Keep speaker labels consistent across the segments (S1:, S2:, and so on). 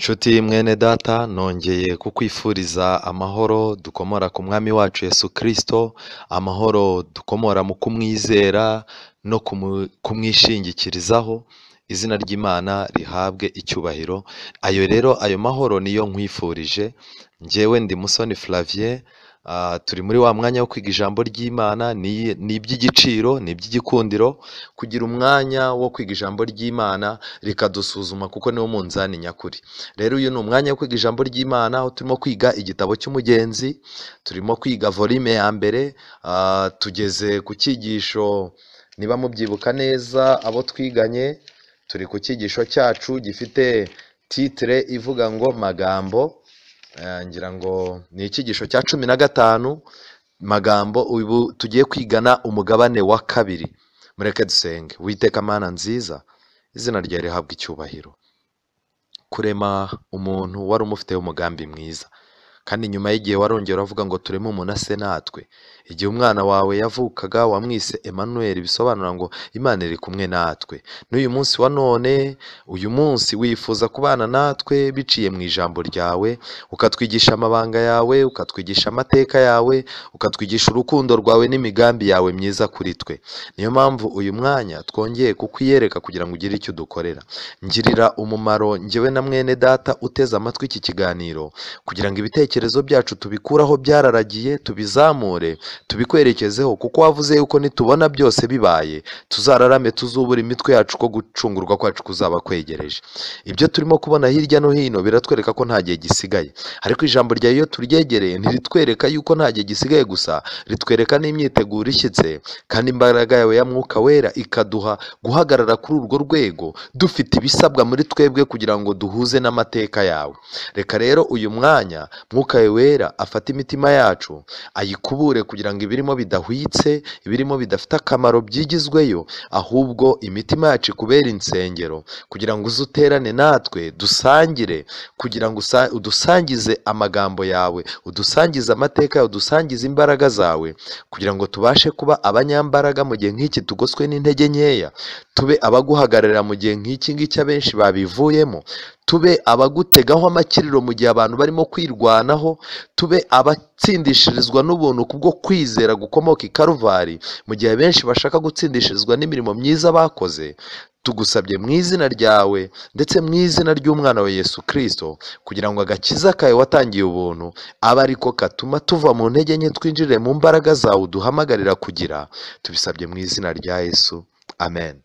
S1: Nshuti mwene data, nongeye kukwifuriza amahoro dukomora ku mwami wacu Yesu Kristo, amahoro dukomora mu kumwizera no kumwishingikirizaho. Izina ry'Imana rihabwe icyubahiro. Ayo rero, ayo mahoro niyo nkwifurije. Njyewe ndi Musoni Flavien. Turi muri wa mwanya wo kwiga ijambo ry'Imana. Ni iby'igiciro, ni iby'igikundiro kugira umwanya wo kwiga ijambo ry'Imana rikadusuzuma, kuko niwo munzani nyakuri. Rero uyu ni umwanya wo kwiga ijambo ry'Imana, aho turimo kwiga igitabo cy'Umugenzi, turimo kwiga volume ya mbere. Tugeze ku cyigisho, niba mubyibuka neza abo twiganye, turi ku cyigisho cyacu gifite titre ivuga ngo magambo. Ngira ngo ni icyigisho cya 15, magambo. Ubu tugiye kwigana umugabane wa 2. Mureke dusenge. Uwiteka Mana nziza, izina ryawe rihabwe icyubahiro. Kurema umuntu wari umufiteho umugambi mwiza, kandi nyuma y'igihe warongera uravuga ngo tureme umuntu ase natwe. Igihe umwana wawe yavukaga wamwise Emmanuel, bisobanura ngo Imana iri kumwe natwe. N'uyu munsi wa none, uyu munsi wifuza kubana natwe biciye mu ijambo ryawe, ukatwigisha amabanga yawe, ukatwigisha amateka yawe, ukatwigisha urukundo rwawe n'imigambi yawe myiza kuri twe. Niyo mpamvu uyu mwanya twongeye kukwiyereka kugira ngo ugire icyo udukorera. Ngirira umumaro njyewe na mwene data uteze amatwi iki kiganiro, kugira ngo ibitekerezo byacu tubikuraho byararagiye, tubizamure, tubikwerekezeho, kuko wavuze yuko nitubona byose bibaye tuzararame, tuzubura imitwe yacu ko gucungurwa kwacu kuzaba kwegereje. Ibyo turimo kubona hirya no hino biratwereka ko nta gihe gisigaye, ariko ijambo ryawe iyo turyegereye ntiritwereka yuko nta gihe gisigaye gusa, ritwereka n'imyiteguro ishyitse, kandi imbaraga yawe ya Mwuka Wera ikaduha guhagarara kuri urwo rwego dufite ibisabwa muri twebwe kugira ngo duhuze n'amateka yawe. Reka rero uyu mwanya Mwuka Wera afate imitima yacu ayikubure, kugira ngo ibirimo bidahwitse, ibirimo bidafite akamaro byigizweyo, ahubwo imitima yacu ikubere insengero, kugira ngo uze uterane natwe dusangire, kugira ngo udusangize amagambo yawe, udusangize amateka yawe, udusangize imbaraga zawe, kugira ngo tubashe kuba abanyambaraga mu gihe nk'iki tugoswe n'intege nkeya, tube abaguhagararira mu gihe nk'iki ngiki abenshi babivuyemo, tube abagutegaho amakiriro mu gihe abantu barimo kwirwanaho, tube abatsindishirizwa n'ubuntu kubwo kwizera gukomoka i Karuvari mu gihe benshi bashaka gutsindishirizwa n'imirimo myiza bakoze. Tugusabye mu izina ryawe ndetse mu izina ry'umwana wa Yesu Kristo, kugira ngo agakiza kawe watangiye ubuntu abe ariko katuma tuva mu ntege nke twinjire mu mbaraga zawe uduhamagarira kugira. Tubisabye mu izina rya Yesu, amen.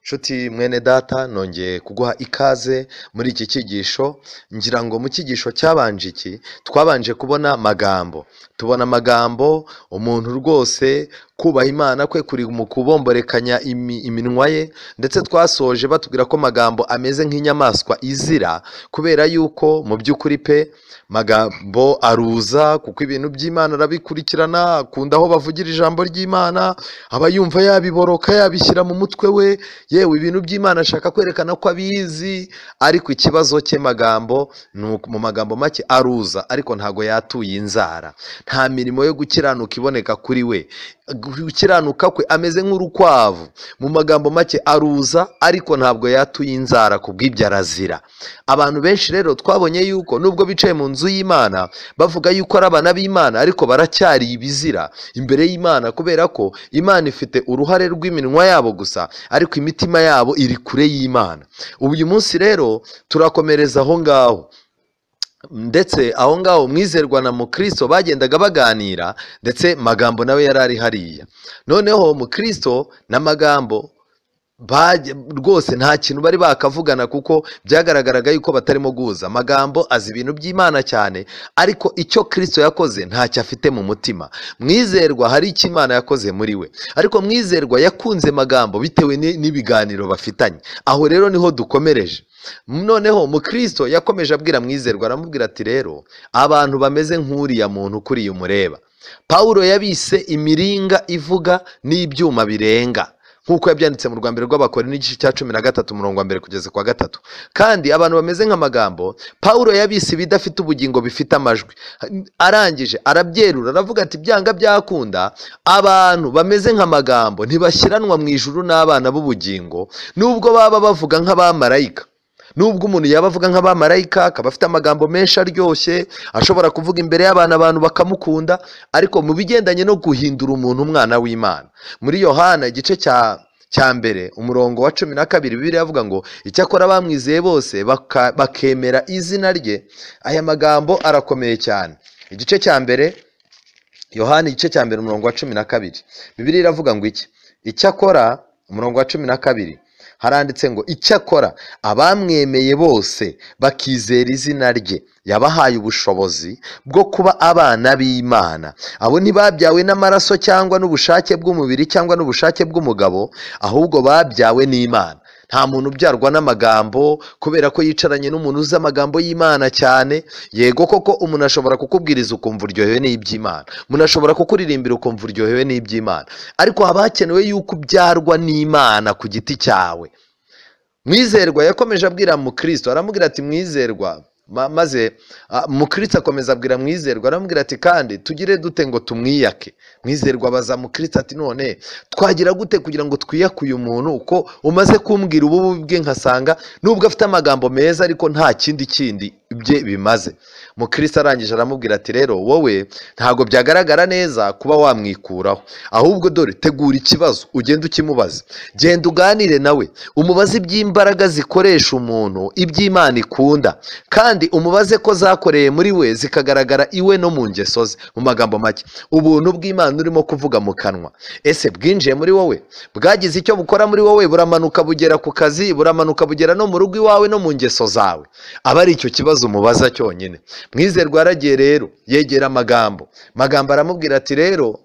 S1: Nshuti mwene data, nongeye kuguha ikaze muri iki cyigisho. Ngira ngo mu cyigisho cyabanje iki twabanje kubona magambo, tubona amagambo umuntu rwose kubaha Imana kwe kuri mu kubomborekanya iminwa ye, ndetse twasoje batubwira ko magambo ameze nk'inyamaswa izira, kubera yuko mu by'ukuri pe magambo aruza, kuko ibintu by'Imana arabikurikirana, akunda aho bavugira ijambo ry'Imana, aba yumva yabiboroka, yabishyira mu mutwe we, yewe ibintu by'Imana ashaka kwerekana ko abizi. Ariko ikibazo cye magambo mu magambo make aruza, ariko ntago yatuye inzara, nta mirimo yo gukiranuka iboneka kuri we. Gukiranuka kwe ameze nk'urukwavu. Mu magambo make aruza, ariko ntabwo yatuye inzara, kubw'ibyo arazira. Abantu benshi rero twabonye yuko nubwo bicaye mu nzu y'Imana bavuga yuko ari abana b'Imana, ariko baracyari ibizira imbere y'Imana, kubera ko Imana ifite uruhare rw'iminwa yabo gusa, ariko imitima yabo iri kure y'Imana. Uyu munsi rero turakomereza aho ngaho, ndetse aho ngaho Mwizerwa na Mukristo bagendaga baganira, ndetse magambo nawe yari ari hariya. Noneho Mukristo na magambo rwose nta kintu bari bakavugana, kuko byagaragaraga yuko batarimo guhuza. Magambo azi ibintu by'Imana cyane, ariko icyo Kristo yakoze ntacyo afite mu mutima. Mwizerwa hari icyo Imana yakoze muri we, ariko Mwizerwa yakunze magambo bitewe n'ibiganiro bafitanye. Aho rero niho dukomereje. Noneho Mukristo yakomeje abwira Mwizerwa, aramubwira ati rero abantu bameze nk'uriya muntu kuriya umureba, Paulo yabise imiringa ivuga n'ibyuma birenga, nk'uko yabyanditse mu rwambere rw'Abakorinto igice cya 13 umurongo wa 1 kugeza kwa 3. Kandi abantu bameze nk'amagambo Paulo yabise ibidafite ubugingo bifite amajwi. Arangije arabyerura aravuga ati byanga byakunda abantu bameze nk'amagambo ntibashyiranwa mu ijuru n'abana b'ubugingo, nubwo baba bavuga nk'abamarayika. Nubwo umuntu yaba avuga nk'abamarayika, akaba afite amagambo menshi aryoshye, ashobora kuvuga imbere y'abantu, abantu bakamukunda, ariko mu bigendanye no guhindura umuntu umwana w'Imana, muri Yohana igice cya mbere umurongo wa 12, Bibiliya avuga ngo icyakora bamwizeye bose bakemera izina rye. Aya magambo arakomeye cyane. Igice cya mbere, Yohana igice cya mbere umurongo wa 12, Bibiliya iravuga ngo iki? Icyakora, umurongo wa 12 haranditse ngo icyakora abamwemeye bose bakizera izina rye, yabahaye ubushobozi bwo kuba abana b'Imana. Abo ntibabyawe n'amaraso cyangwa n'ubushake bw'umubiri cyangwa n'ubushake bw'umugabo, ahubwo babyawe n'Imana. Nta muntu ubyarwa n'amagambo kubera ko yicaranye n'umuntu uzi amagambo y'Imana cyane. Yego koko umuntu ashobora kukubwiriza ukumva uryohewe n'iby'Imana, umuntu ashobora kukuririmbira ukumva uryohewe n'iby'Imana, ariko haba hakenewe yuko ubyarwa n'Imana ku giti cyawe. Mwizerwa yakomeje abwira Mukristo, aramubwira ati Mwizerwa, maze Mukristo akomeza abwira Mwizerwa, aramubwira ati kandi tugire dute ngo tumwiyake? Mwizerwa abaza Mukristo ati none twagira gute kugira ngo twiyake uyu muntu, uko umaze kumbwira ububi bwe nkasanga nubwo afite amagambo meza ariko nta kindi bye bimaze. Mukristo arangije aramubwira ati rero wowe ntabwo byagaragara neza kuba wamwikuraho, ahubwo dore tegura ikibazo ugende ukimubaze, genda uganire nawe, umubaze iby'imbaraga zikoresha umuntu, iby'Imana ikunda, kandi umubaze ko zakoreye muri we zikagaragara iwe no mu ngeso ze. Mu magambo make, ubuntu bw'Imana urimo kuvuga mu kanwa, ese bwinjiye muri wowe? Bwagize icyo bukora muri wowe? Buramanuka bugera ku kazi, buramanuka bugera no mu rugo iwawe no mu ngeso zawe? Aba ari icyo kibazo umubaza cyonyine. Mwizerwa yaragiye rero yegera Magambo. Magambo aramubwira ati rero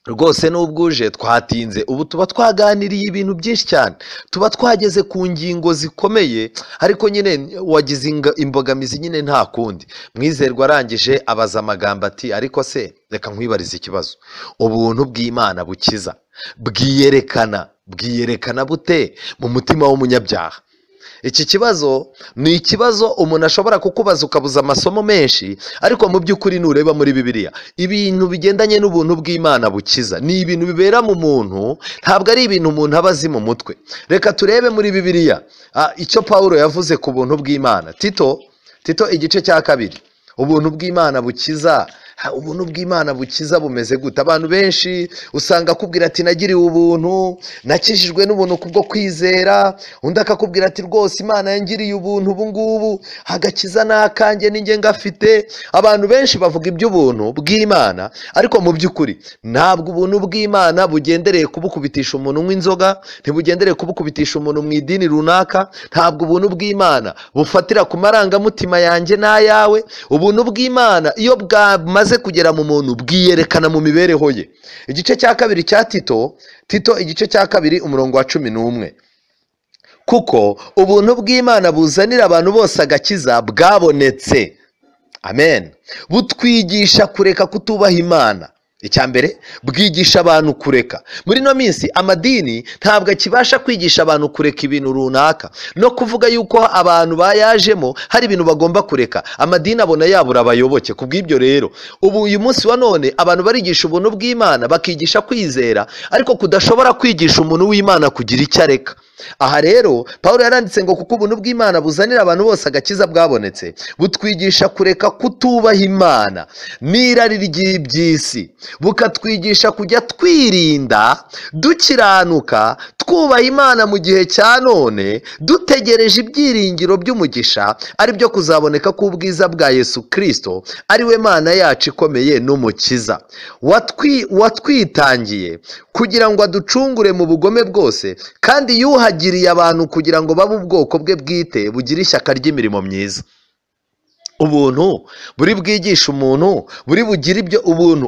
S1: rwose nubwo uje twatinze, ubu tuba twaganiriye ibintu byinshi cyane, tuba twageze ku ngingo zikomeye, ariko nyine wagize imbogamizi nyine nta kundi. Mwizerwa arangije abaza Amagambo ati ariko se reka nkwibarize ikibazo, ubuntu bw'Imana bukiza bwiyerekana bute mu mutima w'umunyabyaha? Iki kibazo ni ikibazo umuntu ashobora kukubaza ukabuza amasomo menshi, ariko mu by'ukuri nureba muri Bibiliya ibintu bigendanye n'ubuntu bw'Imana bukiza ni ibintu bibera mu muntu, ntabwo ari ibintu umuntu aba azi mu mutwe. Reka turebe muri Bibiliya icyo Pawulo yavuze ku buntu bw'Imana. Tito igice cya 2, ubuntu bw'Imana bukiza. Ubuntu bw'Imana bukiza bumeze gute? Abantu benshi usanga akubwira ati nagiriwe ubuntu, nakijijwe n'ubuntu kubwo kwizera, undi akakubwira ati rwose Imana yangiriye ubuntu ubu ngubu, agakiza n'akanjye ninjye ngafite. Abantu benshi bavuga iby'ubuntu bw'Imana, ariko mu by'ukuri ntabwo ubuntu bw'Imana bugendereye kubukubitisha umuntu unywa inzoga, ntibugendereye kubukubitisha umuntu mu idini runaka, ntabwo ubuntu bw'Imana bufatira ku marangamutima yanjye n'ayawe. Ubuntu bw'Imana iyo bwamaze kugera mu muntu bwiyerekana mu mibereho ye. Igice cya 2 cya Tito igice cya 2 umurongo wa 11, kuko ubuntu bw'Imana buzanira abantu bose agakiza bwabonetse. Amen. Butwigisha kureka kutubaha Imana. Icya mbere, bwigisha abantu kureka. Muri no minsi amadini ntabwo akibasha kwigisha abantu kureka ibintu runaka, no kuvuga yuko abantu bayajemo hari ibintu bagomba kureka. Amadini abona yabura abayoboke. Kubw'ibyo rero ubu uyu munsi wa none abantu barigisha ubuntu bw'Imana, bakigisha kwizera, ariko kudashobora kwigisha umuntu w'Imana kugira icyo areka. Aha rero Pawulo yaranditse ngo kuko ubuntu bw'Imana buzanira abantu bose agakiza bwabonetse, butwigisha kureka kutubaha Imana n'irari ry'iby'isi, bukatwigisha kujya twirinda dukiranuka, twubaha Imana mu gihe cya none, dutegereje ibyiringiro by'umugisha ari byo kuzaboneka k'ubwiza bwa Yesu Kristo, ari we Mana yacu ikomeye n'Umukiza, watwitangiye kugira ngo aducungure mu bugome bwose, kandi yuhagiriye abantu kugira ngo babe ubwoko bwe bwite bugira ishyaka ry'imirimo myiza. Ubuntu buri bwigisha umuntu, buri bugira ibyo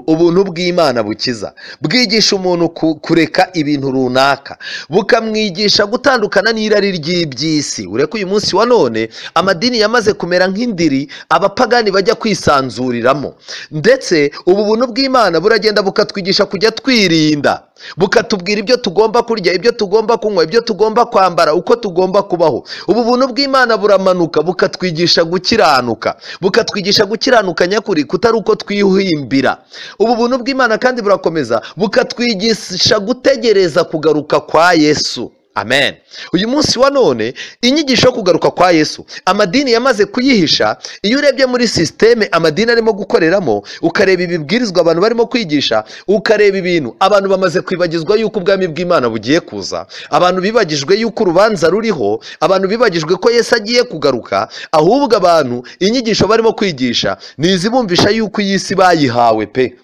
S1: ubuntu bw'Imana bukiza, bwigisha umuntu kureka ibintu runaka, bukamwigisha gutandukana n'irari ry'iby'isi. Ureke uyu munsi wa none amadini yamaze kumera nk'indiri abapagani bajya kwisanzuriramo, ndetse ubu buntu bw'Imana buragenda bukatwigisha kujya twirinda, bukatubwira ibyo tugomba kurya, ibyo tugomba kunywa, ibyo tugomba kwambara, uko tugomba kubaho. Ubu buntu bw'Imana buramanuka bukatwigisha gukiranuka, bukatwigisha gukiranuka nyakuri, kutari uko twihimbira. Ubu buntu bw'Imana kandi burakomeza bukatwigisha gutegereza kugaruka kwa Yesu. Amen. Uyu munsi wa none inyigisho yo kugaruka kwa Yesu amadini yamaze kuyihisha. Iyo urebye muri systeme amadini arimo gukoreramo, ukareba ibibwirizwa abantu barimo kwigisha, ukareba ibintu abantu bamaze kwibagizwa yuko ubwami bw'Imana bugiye kuza, abantu bibagijwe yuko urubanza ruriho, abantu bibagijwe ko Yesu agiye kugaruka. Ahubwo abantu inyigisho barimo kwigisha ni izibumvisha yuko iyi si bayihawe pe.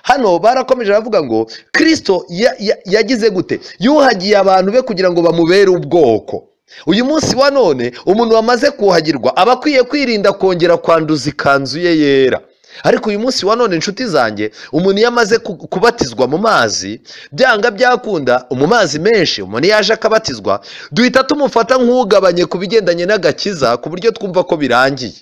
S1: Hano barakomeje baravuga ngo Kristo yagize gute? Yuhagiye abantu be kugira ngo bamubere ubwoko. Uyu munsi wa none umuntu wamaze kuhagirwa aba akwiye kwirinda kongera kwanduza ikanzu ye yera. Ariko uyu munsi wa none inshuti zanjye, umuntu iyo amaze kubatizwa mu mazi, byanga byakunda mu mazi menshi, umuntu yaje akabatizwa duhita tumufata nk'ugabanye ku bigendanye n'agakiza, ku buryo twumva ko birangiye.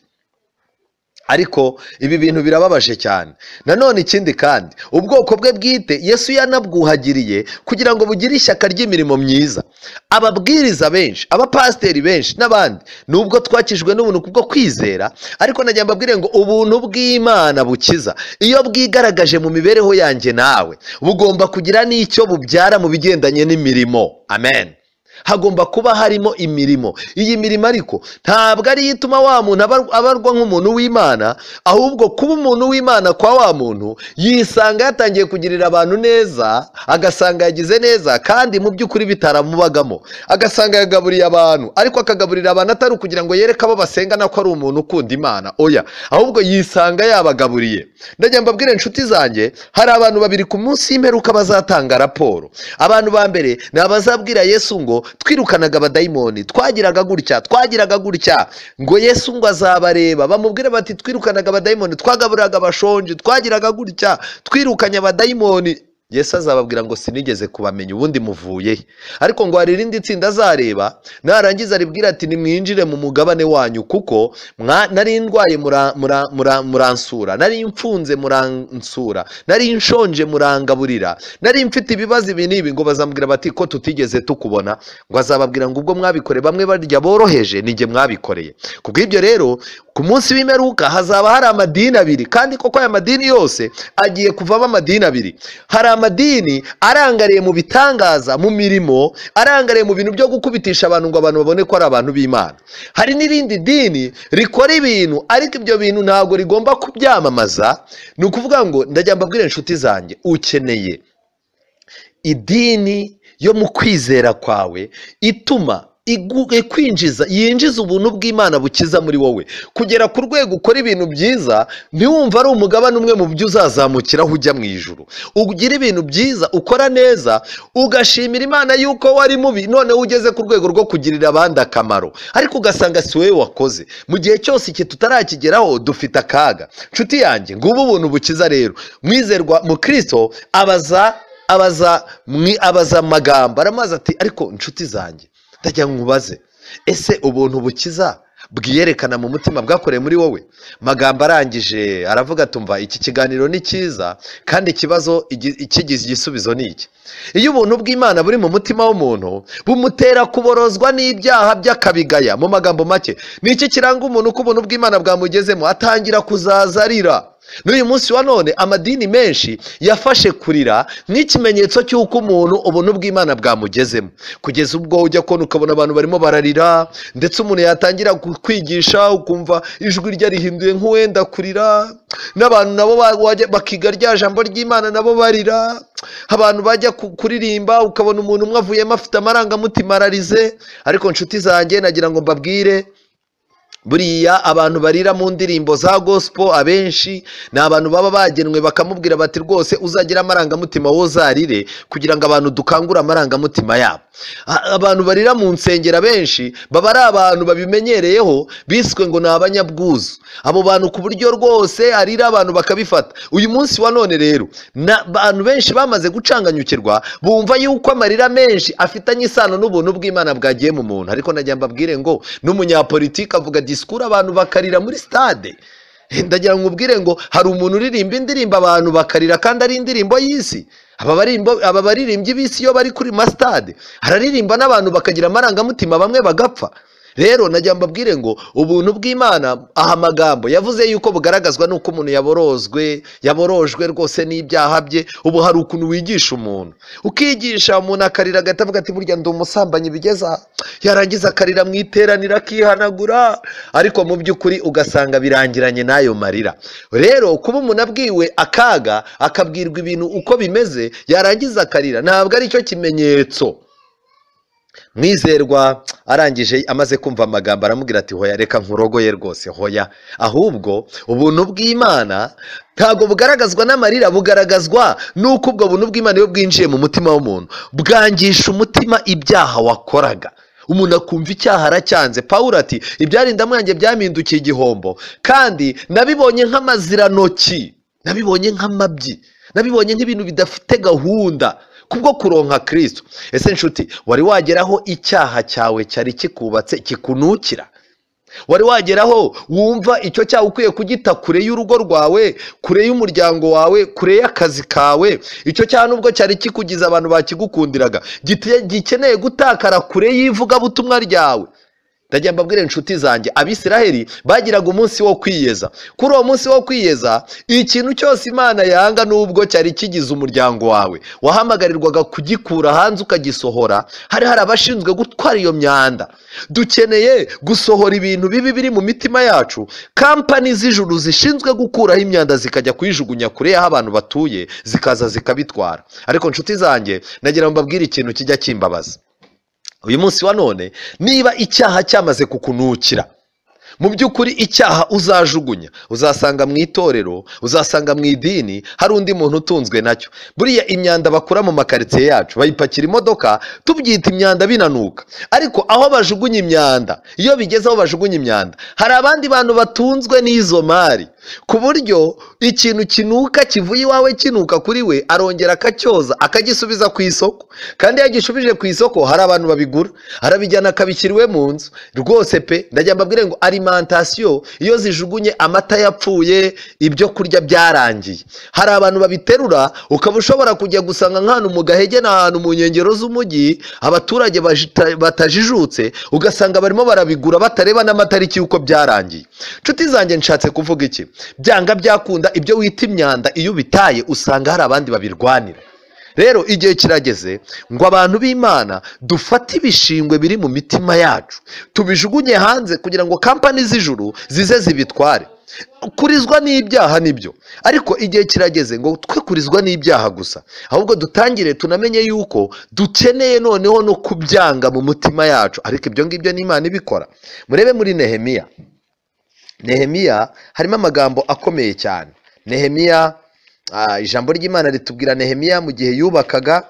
S1: Ariko ibi bintu birababaje cyane. Nanone ikindi kandi, ubwoko bwe bwite Yesu yanabwuhagiriye kugira ngo bugire ishyaka ry'imirimo myiza. Ababwiriza benshi, abapasiteri benshi n'abandi, nubwo twakijwe n'ubuntu kubwo kwizera, ariko nagira mbabwire ngo ubuntu bw'Imana bukiza iyo bwigaragaje mu mibereho yanjye nawe, bugomba kugira n'icyo bubyara mu bigendanye n'imirimo. Amen. Hagomba kuba harimo imirimo. Iyi mirimo ariko ntabwo ari ituma wa muntu abarwa nk'umuntu w'Imana, ahubwo kuba umuntu w'Imana kwa wa muntu yisanga yatangiye kugirira abantu neza, agasanga yagize neza kandi mu by'ukuri bitaramubagamo, agasanga yagaburiye abantu, ariko akagaburira abantu atari ukugira ngo yereke abo basengana ko ari umuntu ukunda Imana, oya, ahubwo yisanga yabagaburiye. Ndagira mbabwire inshuti zanjye, hari abantu babiri ku munsi y'imperuka bazatanga raporo. Abantu ba mbere ni abazabwira Yesu ngo twirukanaga abadayimoni, twagiraga gutya, twagiraga gutya, ngo Yesu ngo azabareba bamubwire bati twirukanaga abadayimoni, twagaburiraga abashonje, twagiraga gutya, twirukanye abadayimoni. Yesu azababwira ngo sinigeze kubamenya, ubundi muvuye he? Ariko ngo hari irindi tsinda azareba, narangiza aribwira ati nimwinjire mu mugabane wanyu, kuko nari ndwaye muransura, nari mfunze muransura, nari nshonje murangaburira, nari mfite ibibazo ibi n'ibi. Ngo bazambwira bati ko tutigeze tukubona. Ngo azababwira ngo ubwo mwabikore bamwe barya boroheje, nijye mwabikoreye. Kubw'ibyo rero ku munsi w'imperuka hazaba hari amadini abiri, kandi koko aya madini yose agiye kuvamo amadini abiri. Hari amadini arangariye mu bitangaza, mu mirimo, arangariye mu bintu byo gukubitisha abantu ngo abantu babone ko ari abantu b'Imana. Hari n'irindi dini rikora ibintu ariko ibyo bintu ntabwo rigomba kubyamamaza. Ni ukuvuga ngo ndajya mbabwire inshuti zanjye, ukeneye idini yo mu kwizera kwawe ituma ikwinjiza, yinjiza ubuntu bw'Imana bukiza muri wowe, kugera ku rwego ukora ibintu byiza ntiwumva ari umugabane umwe mu byo uzazamukiraho ujya mu ijuru. Ugira ibintu byiza ukora neza, ugashimira Imana yuko wari mubi, noneho ugeze ku rwego rwo kugirira abandi akamaro, ariko ugasanga si wowe wakoze. Mu gihe cyose iki tutarakigeraho dufite akaga. Nshuti yanjye, ngubu ubuntu bukiza rero. Mwizerwa mu Kristo abaza amagambo, aramaze ati ariko nshuti zanjye ndagira nkubaze, ese ubuntu bukiza bwiyerekana mu mutima bwakoreye muri wowe? Magambo arangije aravuga tumva iki kiganiro ni cyiza, kandi ikibazo ikigize igisubizo ni iki. Iyo ubuntu bw'Imana buri mu mutima w'umuntu bumutera kuborozwa n'ibyaha by'akabigaya. Mu magambo make, ni iki kiranga umuntu ko ubuntu bw'Imana bwamugezemo? Atangira kuzaza arira. N'uyu munsi wa none amadini menshi yafashe kurira nk'ikimenyetso cy'uko umuntu ubuntu bw'Imana bwamugezemo, kugeza ubwo ujya kubona ukabona abantu barimo bararira, ndetse umuntu yatangira kwigisha ukumva ijwi rye rihinduye nk'uwenda kurira, n'abantu nabo bakiga rya jambo ry'Imana nabo barira, abantu bajya kuririmba ukabona umuntu umwe avuyemo afite amarangamutima ararize. Ariko nshuti zanjye nagira ngo mbabwire, buriya abantu barira mu ndirimbo za gospel abenshi ni abantu baba bagenwe bakamubwira bati rwose uzagira amarangamutima wozarire, kugira ngo abantu dukangure amarangamutima yabo. Abantu barira mu nsengero abenshi baba ari abantu babimenyereyeho, biswe ngo ni abanyabwuzu. Abo bantu ku buryo rwose arira abantu bakabifata. Uyu munsi wa none rero abantu benshi bamaze gucanganyukirwa, bumva yuko amarira menshi afitanye isano n'ubuntu bw'Imana bwagiye mu muntu. Ariko nagira mbabwire ngo n'umunyapolitiki avuga disikuru abantu bakarira muri stade. Ndagira ngo ubwire ngo hari umuntu uririmba indirimbo abantu bakarira kandi ari indirimbo y'isi. Aba baririmbyi b'isi iyo bari kuri ma stade hararirimba n'abantu bakagira amarangamutima, bamwe bagapfa. Rero najya mbabwire ngo ubuntu bw'Imana, aha magambo yavuze yuko bugaragazwa nuko umuntu yaborojwe rwose n'ibyaha bye. Ubu hari ukuntu wigisha umuntu, ukigisha umuntu akarira agahita avuga ati burya ndi umusambanyi bigeza, yarangiza akarira mu iteraniro akihanagura, ariko mu by'ukuri ugasanga birangiranye n'ayo marira. Rero kuba umuntu abwiwe akaga, akabwirwa ibintu uko bimeze, yarangiza akarira, ntabwo ari cyo kimenyetso. Mwizerwa arangije amaze kumva amagambo aramubwira ati hoya, reka nkurogoye rwose, hoya. Ahubwo ubuntu bw'Imana ntabwo bugaragazwa n'amarira, bugaragazwa nuko ubwo buntu bw'Imana iyo bwinjiye mu mutima w'umuntu bwangisha umutima ibyaha wakoraga. Umuntu akumva icyaha aracyanze. Pawulo ati ibyarinda mwanjye byampindukiye igihombo, kandi nabibonye nk'amazirantoki, nabibonye nk'amabyi, nabibonye nk'ibintu bidafite gahunda kubwo kuronka Kristo. Ese nshuti, wari wageraho icyaha cyawe cyari kikubatse kikunukira? Wari wageraho wumva icyo cyaha ukwiye kugita kure y'urugo rwawe, kure y'umuryango wawe, kure y'akazi kawe? Icyo cyaha nubwo cyari kikugize abantu bakigukundiraga, gikeneye gutakara kure y'ivugabutumwa ryawe. Ndagira mbabwire inshuti zanjye, Abisiraheli bagiraga umunsi wo kwiyeza. Kuri uwo munsi wo kwiyeza, ikintu cyose Imana yanga nubwo cyari kigize umuryango wawe, wahamagarirwaga kugikura hanze ukagisohora. Hari abashinzwe gutwara iyo myanda. Dukeneye gusohora ibintu bibi biri mu mitima yacu. Kampani z'ijuru zishinzwe gukuraho imyanda zikajya kuyijugunya kure y'aho abantu batuye, zikaza zikabitwara. Ariko inshuti zanjye, nagira mbabwire ikintu kijya kimbabaza. Uyu munsi wa none, niba icyaha cyamaze kukunukira, mu by'ukuri icyaha uzajugunya, uzasanga mu itorero, uzasanga mu idini hari undi muntu utunzwe nacyo. Buriya imyanda bakura mu makaritsiye yacu bayipakira imodoka, tubyita imyanda binanuka, ariko aho bajugunya imyanda, iyo bigeze aho bajugunya imyanda, hari abandi bantu batunzwe n'izo mari, ku buryo ikintu kinuka kivuye iwawe kinuka kuri we, arongera akacyoza akagisubiza ku isoko. Kandi iyo agishubije ku isoko hari abantu babigura, arabijyana akabishyira iwe mu nzu. Rwose pe, ndajya mbabwire ngo alimentation iyo zijugunye amata yapfuye, ibyo kurya byarangiye, hari abantu babiterura. Ukaba ushobora kujya gusanga nk'ahantu mu Gahege n'ahantu mu nkengero z'umujyi abaturage batajijutse, ugasanga barimo barabigura batareba n'amatariki y'uko byarangiye. Nshuti zanjye, nshatse kuvuga iki? Byanga byakunda ibyo wita imyanda iyo ubitaye usanga hari abandi babirwanira. Rero igihe kirageze ngo abantu b'Imana dufate ibishingwe biri mu mitima yacu tubijugunye hanze, kugira ngo kampani z'ijuru zize zibitware. Kurizwa n'ibyaha nibyo, ariko igihe kirageze ngo twe kurizwa n'ibyaha gusa, ahubwo dutangire tunamenye yuko dukeneye noneho no kubyanga mu mutima yacu. Ariko ibyo ngibyo n'Imana ibikora. Murebe muri Nehemiya. Nehemiya harimo amagambo akomeye cyane. Nehemiya, ijambo ry'Imana ritubwira Nehemiya mu gihe yubakaga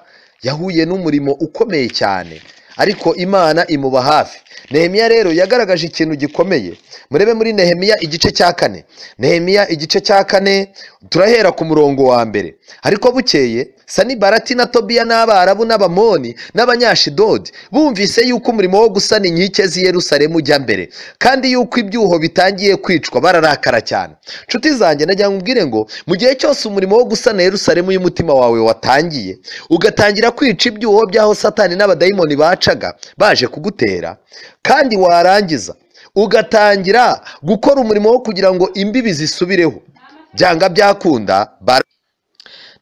S1: yahuye n'umurimo ukomeye cyane, ariko Imana imuba hafi. Nehemiya rero yagaragaje ikintu gikomeye. Murebe muri Nehemiya igice cya 4. Nehemiya igice cya 4 turahera ku murongo wa 1. Ariko bukeye Sanibalati na Tobiya n'Abarabu n'Abamoni n'Abanyashidodi bumvise yuko umurimo wo gusana inkike z'i Yerusalemu ujya mbere, kandi yuko ibyuho bitangiye kwicwa, bararakara cyane. Nshuti zanjye, nagira ngo ngo mu gihe cyose umurimo wo gusana Yerusalemu y'umutima wawe watangiye, ugatangira kwica ibyuho by'aho Satani n'abadayimoni bacaga baje kugutera, kandi warangiza ugatangira gukora umurimo wo kugira ngo imbibi zisubireho, byanga byakunda.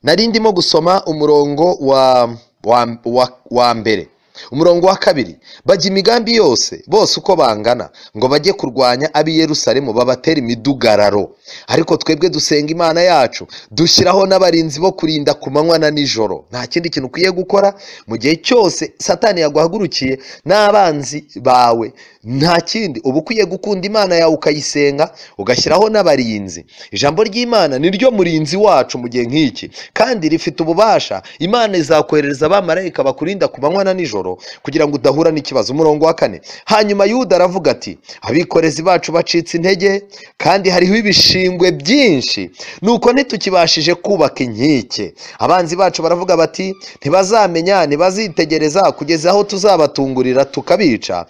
S1: Nari ndimo gusoma umurongo wa 1, umurongo wa 2. Bajya imigambi yose bose uko bangana ngo bajye kurwanya ab'i Yerusalemu babatera imidugararo. Ariko twebwe dusenga Imana yacu, dushyiraho n'abarinzi bo kurinda ku manywa na nijoro. Nta kindi kintu ukwiye gukora mu gihe cyose Satani yaguhagurukiye n'abanzi bawe, nta kindi uba ukwiye gukunda Imana yawe ukayisenga, ugashyiraho n'abarinzi. Ijambo ry'Imana ni ryo murinzi wacu mu gihe nk'iki, kandi rifite ububasha. Imana izakoherereza abamarayika bakurinda ku manywa na nijoro kugira ngo udahura n'ikibazo. Umurongo wa 4. Hanyuma Yuda aravuga ati abikorezi bacu bacitse intege, kandi hariho ibishingwe byinshi, nuko ntitukibashije kubaka inkike. Abanzi bacu baravuga bati ntibazamenya, ntibazitegereza kugeza aho tuzabatungurira tukabica,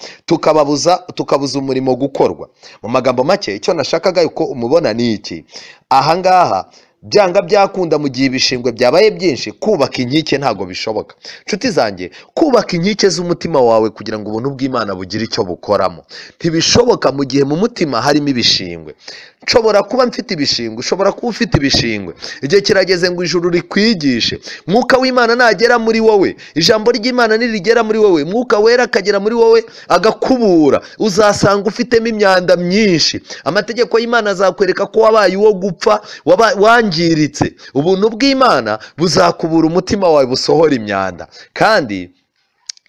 S1: tukabuza umurimo gukorwa. Mu magambo make, icyo nashakaga yuko umubona ni iki ahangaha. Byanga byakunda mu gihe ibishingwe byabaye byinshi, kubaka inkike ntabwo bishoboka. Nshuti zanjye, kubaka inkike z'umutima wawe kugira ngo ubuntu bw'Imana bugire icyo bukoramo ntibishoboka mu gihe mu mutima harimo ibishingwe. Nshobora kuba mfite ibishingwe, ushobora kuba ufite ibishingwe. Igihe kirageze ngo ijuru rikwigishe. Mwuka w'Imana nagera muri wowe, ijambo ry'Imana nirigera muri wowe, Mwuka Wera akagera muri wowe agakubura, uzasanga ufitemo imyanda myinshi. Amategeko y'Imana azakwereka ko wabaye uwo gupfa, wangiritse. Ubuntu bw'Imana buzakubura umutima wawe, busohora imyanda, kandi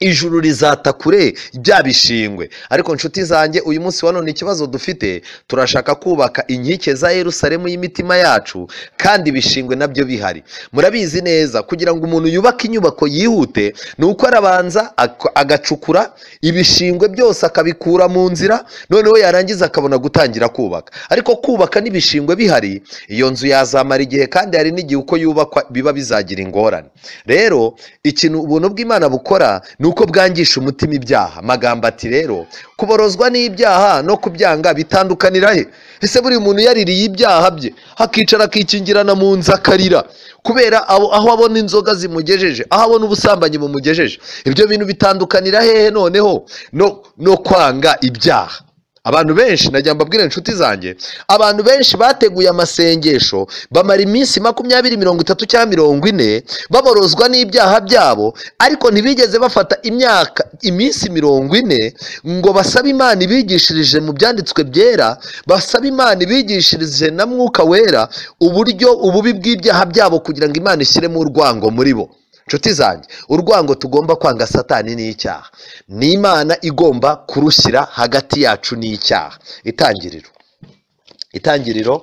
S1: ijuru rizata kure bya bishingwe. Ariko nshuti zanjye, uyu munsi wa none ikibazo dufite, turashaka kubaka inkike za Yerusalemu y'imitima yacu, kandi ibishingwe nabyo bihari. Murabizi neza, kugira ngo umuntu yubake inyubako yihute ni uko arabanza agacukura ibishingwe byose akabikura mu nzira, noneho yarangiza akabona gutangira kubaka. Ariko kubaka n'ibishingwe bihari, iyo nzu yazamara igihe, kandi hari n'igihe uko yubakwa biba bizagira ingorane. Rero ikintu ubuntu bw'Imana bukora nuko bwangisha umutima ibyaha. Magambo ati rero kuborozwa n'ibyaha no kubyanga bitandukanira he? Ese buri muntu yaririye ibyaha bye hakicara akikingirana mu nzu akarira kubera aho abona inzoga zimugejeje, aho abona ubusambanyi bumugejeje, ibyo bintu bitandukanira hehe noneho no kwanga ibyaha? Abantu benshi, najya mbabwira inshuti zanjye, abantu benshi bateguye amasengesho bamara iminsi 20, 30 cyangwa 40 baborozwa n'ibyaha byabo, ariko ntibigeze bafata imyaka iminsi 40 ngo basabe Imana ibigishirije mu byanditswe byera, basabe Imana ibigishirije na Mwuka Wera uburyo ububi bw'ibyaha byabo, kugira ngo Imana ishyiremo urwango muri bo. Nshuti zanjye, urwango tugomba kwanga Satani n'icyaha, ni Imana igomba kurushyira hagati yacu n'icyaha. Itangiriro,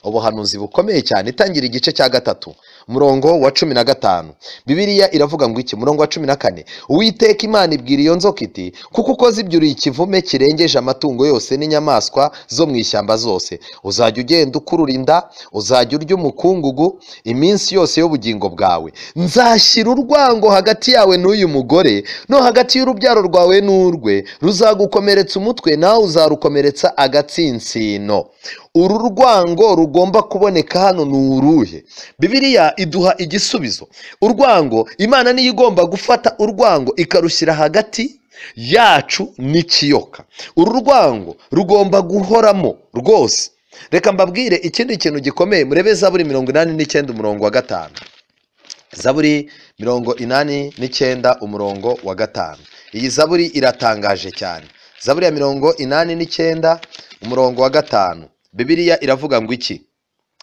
S1: ubuhanuzi bukomeye cyane. Itangiriro igice cya 3 umurongo wa 15, Bibiliya iravuga ngo iki? Umurongo wa 14, Uwiteka Imana ibwira iyo nzoka iti, kuko ukoze ibyo uri ikivume kirengeje amatungo yose n'inyamaswa zo mu ishyamba zose, uzajya ugenda ukurura inda, uzajya urya umukungugu iminsi yose y'ubugingo bwawe. Nzashyira urwango hagati yawe n'uyu mugore, no hagati y'urubyaro rwawe n'urwe, ruzagukomeretsa umutwe nawe uzarukomeretsa agatsinsino. Uru rwango rugomba kuboneka hano ni uruhe? Bibiliya iduha igisubizo. Urwango, Imana niyo igomba gufata urwango ikarushyira hagati yacu n'ikiyoka. Uru rwango rugomba guhoramo rwose. Reka mbabwire ikindi kintu gikomeye. Murebe Zaburi 89 umurongo wa 5. Zaburi 89 umurongo wa 5. Iyi zaburi iratangaje cyane. Zaburi ya 89 umurongo wa 5. Bibiliya iravuga ngo iki?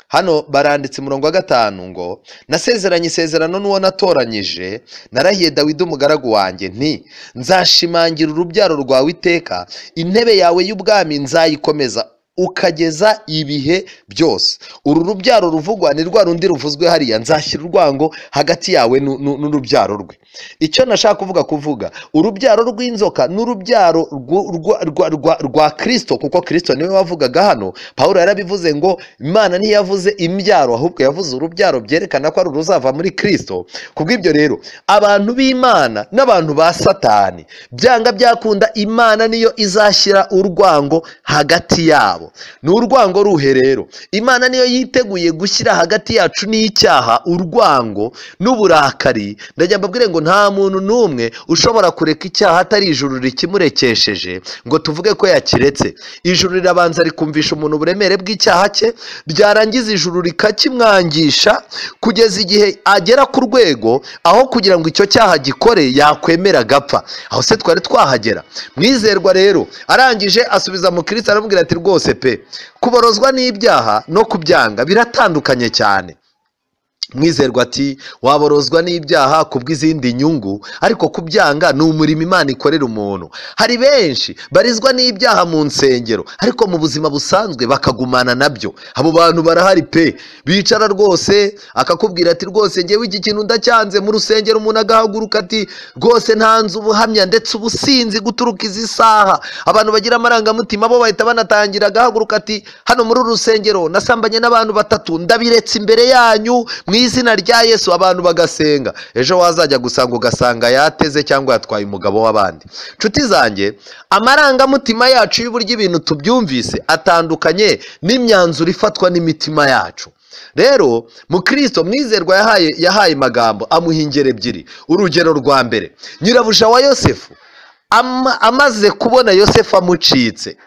S1: Hano baranditse umurongo wa 5 ngo, nasezeranye isezerano n'uwo natoranyije, narahiye Dawidi umugaragu wanjye nti, nzashimangira urubyaro rwawe iteka, intebe yawe y'ubwami nzayikomeza ukageza ibihe byose. Uru rubyaro ruvugwa ni rwa rundi ruvuzwe hariya, nzashyira urwango hagati yawe n'urubyaro rwe. Icyo nashaka kuvuga urubyaro rw'inzoka n'urubyaro rwa Kristo, kuko Kristo niwe wavugaga hano. Paulo yarabivuze ngo Imana ntiyavuze imbyaro, ahubwo yavuze urubyaro, byerekana ko ari uruzava muri Kristo. Kubw'ibyo rero abantu b'Imana n'abantu ba Satani, byanga byakunda Imana niyo izashyira urwango hagati yabo. Ni urwango ruhe rero? Imana niyo yiteguye gushyira hagati yacu n'icyaha urwango n'uburakari. Ndajya mbabwire ngo nta muntu n'umwe ushobora kureka icyaha atari ijuru rikimurekesheje ngo tuvuge ko yakiretse. Ijuru rirabanza rikumvisha umuntu uburemere bw'icyaha cye, ryarangiza ijuru rikakimwangisha kugeza igihe agera ku rwego aho kugira ngo icyo cyaha gikore yakwemera agapfa. Aho se twari twahagera? Mwizerwa rero arangije asubiza mu Kristo aramubwira ati rwose pe, kuborozwa n'ibyaha no kubyanga biratandukanye cyane. Mwizerwa ati waborozwa n'ibyaha kubw'izindi nyungu, ariko kubyanga ni umurimo Imana ikorera umuntu. Hari benshi barizwa n'ibyaha mu nsengero, ariko mu buzima busanzwe bakagumana nabyo. Abo bantu barahari pe, bicara rwose akakubwira ati rwose ngewe iki kintu ndacyanze. Mu rusengero umuntu agahaguruka ati rwose ntanze ubuhamya, ndetse ubusinzi guturuka izi saha. Abantu bagira amarangamutima bo bahita banatangira, agahaguruka ati hano muri uru rusengero nasambanye n'abantu 3, ndabiretse imbere yanyu, izina rya Yesu, abantu bagasenga. Ejo wazajya gusanga ugasanga yateze cyangwa yatwaye umugabo w'abandi. Nshuti zanjye, amarangamutima yacu y'uburyo ibintu tubyumvise atandukanye n'imyanzuro ifatwa n'imitima yacu. Rero mukristo Mwizerwa yahaye magambo amuha ingero ebyiri. Urugero rwa mbere, nyirabuja wa Yosefu amaze kubona Yosefu amucitse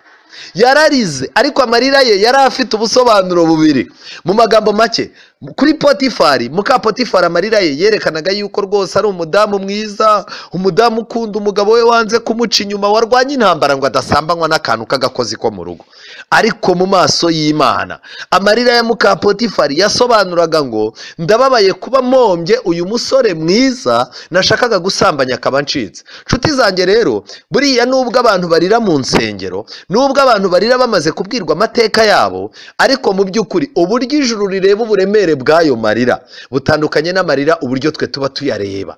S1: yararize, ariko amarira ye yari afite ubusobanuro bubiri. Mu magambo make, kuri Potifari, muka Potifari, amarira ye yerekanaga yuko rwose ari umudamu mwiza, umudamu ukunda umugabo we wanze kumuca inyuma, warwanya intambara ngo adasambanywa n'akantu k'agakozi ko mu rugo. Ariko mu maso y'Imana, amarira ya muka Potifari yasobanuraga ngo ndababaye kuba mpombye uyu musore mwiza nashakaga gusambanya akaba ncitse. Nshuti zanjye rero, buriya nubwo abantu barira mu nsengero, nubwo abantu barira bamaze kubwirwa amateka yabo, ariko mu by'ukuri uburyo ijuru rireba uburemere bw'ayo marira butandukanye n'amarira uburyo twe tuba tuyareba.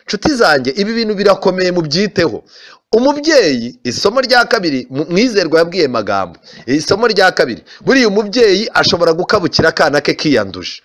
S1: Nshuti zanjye, ibi bintu birakomeye, mubyiteho. Umubyeyi, isomo rya kabiri Mwizerwa yabwiye magambo, isomo rya kabiri, buriya umubyeyi ashobora gukabukira akana ke kiyanduje.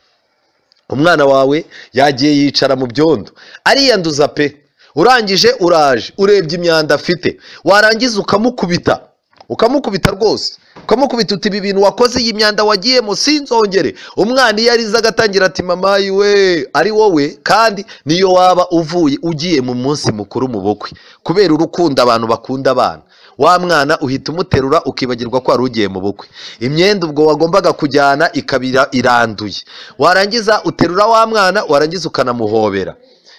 S1: Umwana wawe yagiye yicara mu byondo ariyanduza pe, urangije uraje urebye imyanda afite, warangiza ukamukubita rwose, ukamukubita uti ibi bintu wakoze, iyi myanda wagiyemo sinzongere. Umwana iyo arize agatangira ati mama yiwe ari wowe, kandi niyo waba uvuye ugiye mu munsi mukuru mu bukwe, kubera urukundo abantu bakunda abana, wa mwana uhita umuterura ukibagirwa ko wari ugiye mu bukwe, imyenda ubwo wagombaga kujyana ikabira iranduye, warangiza uterura wa mwana, warangiza ukanamuhobera.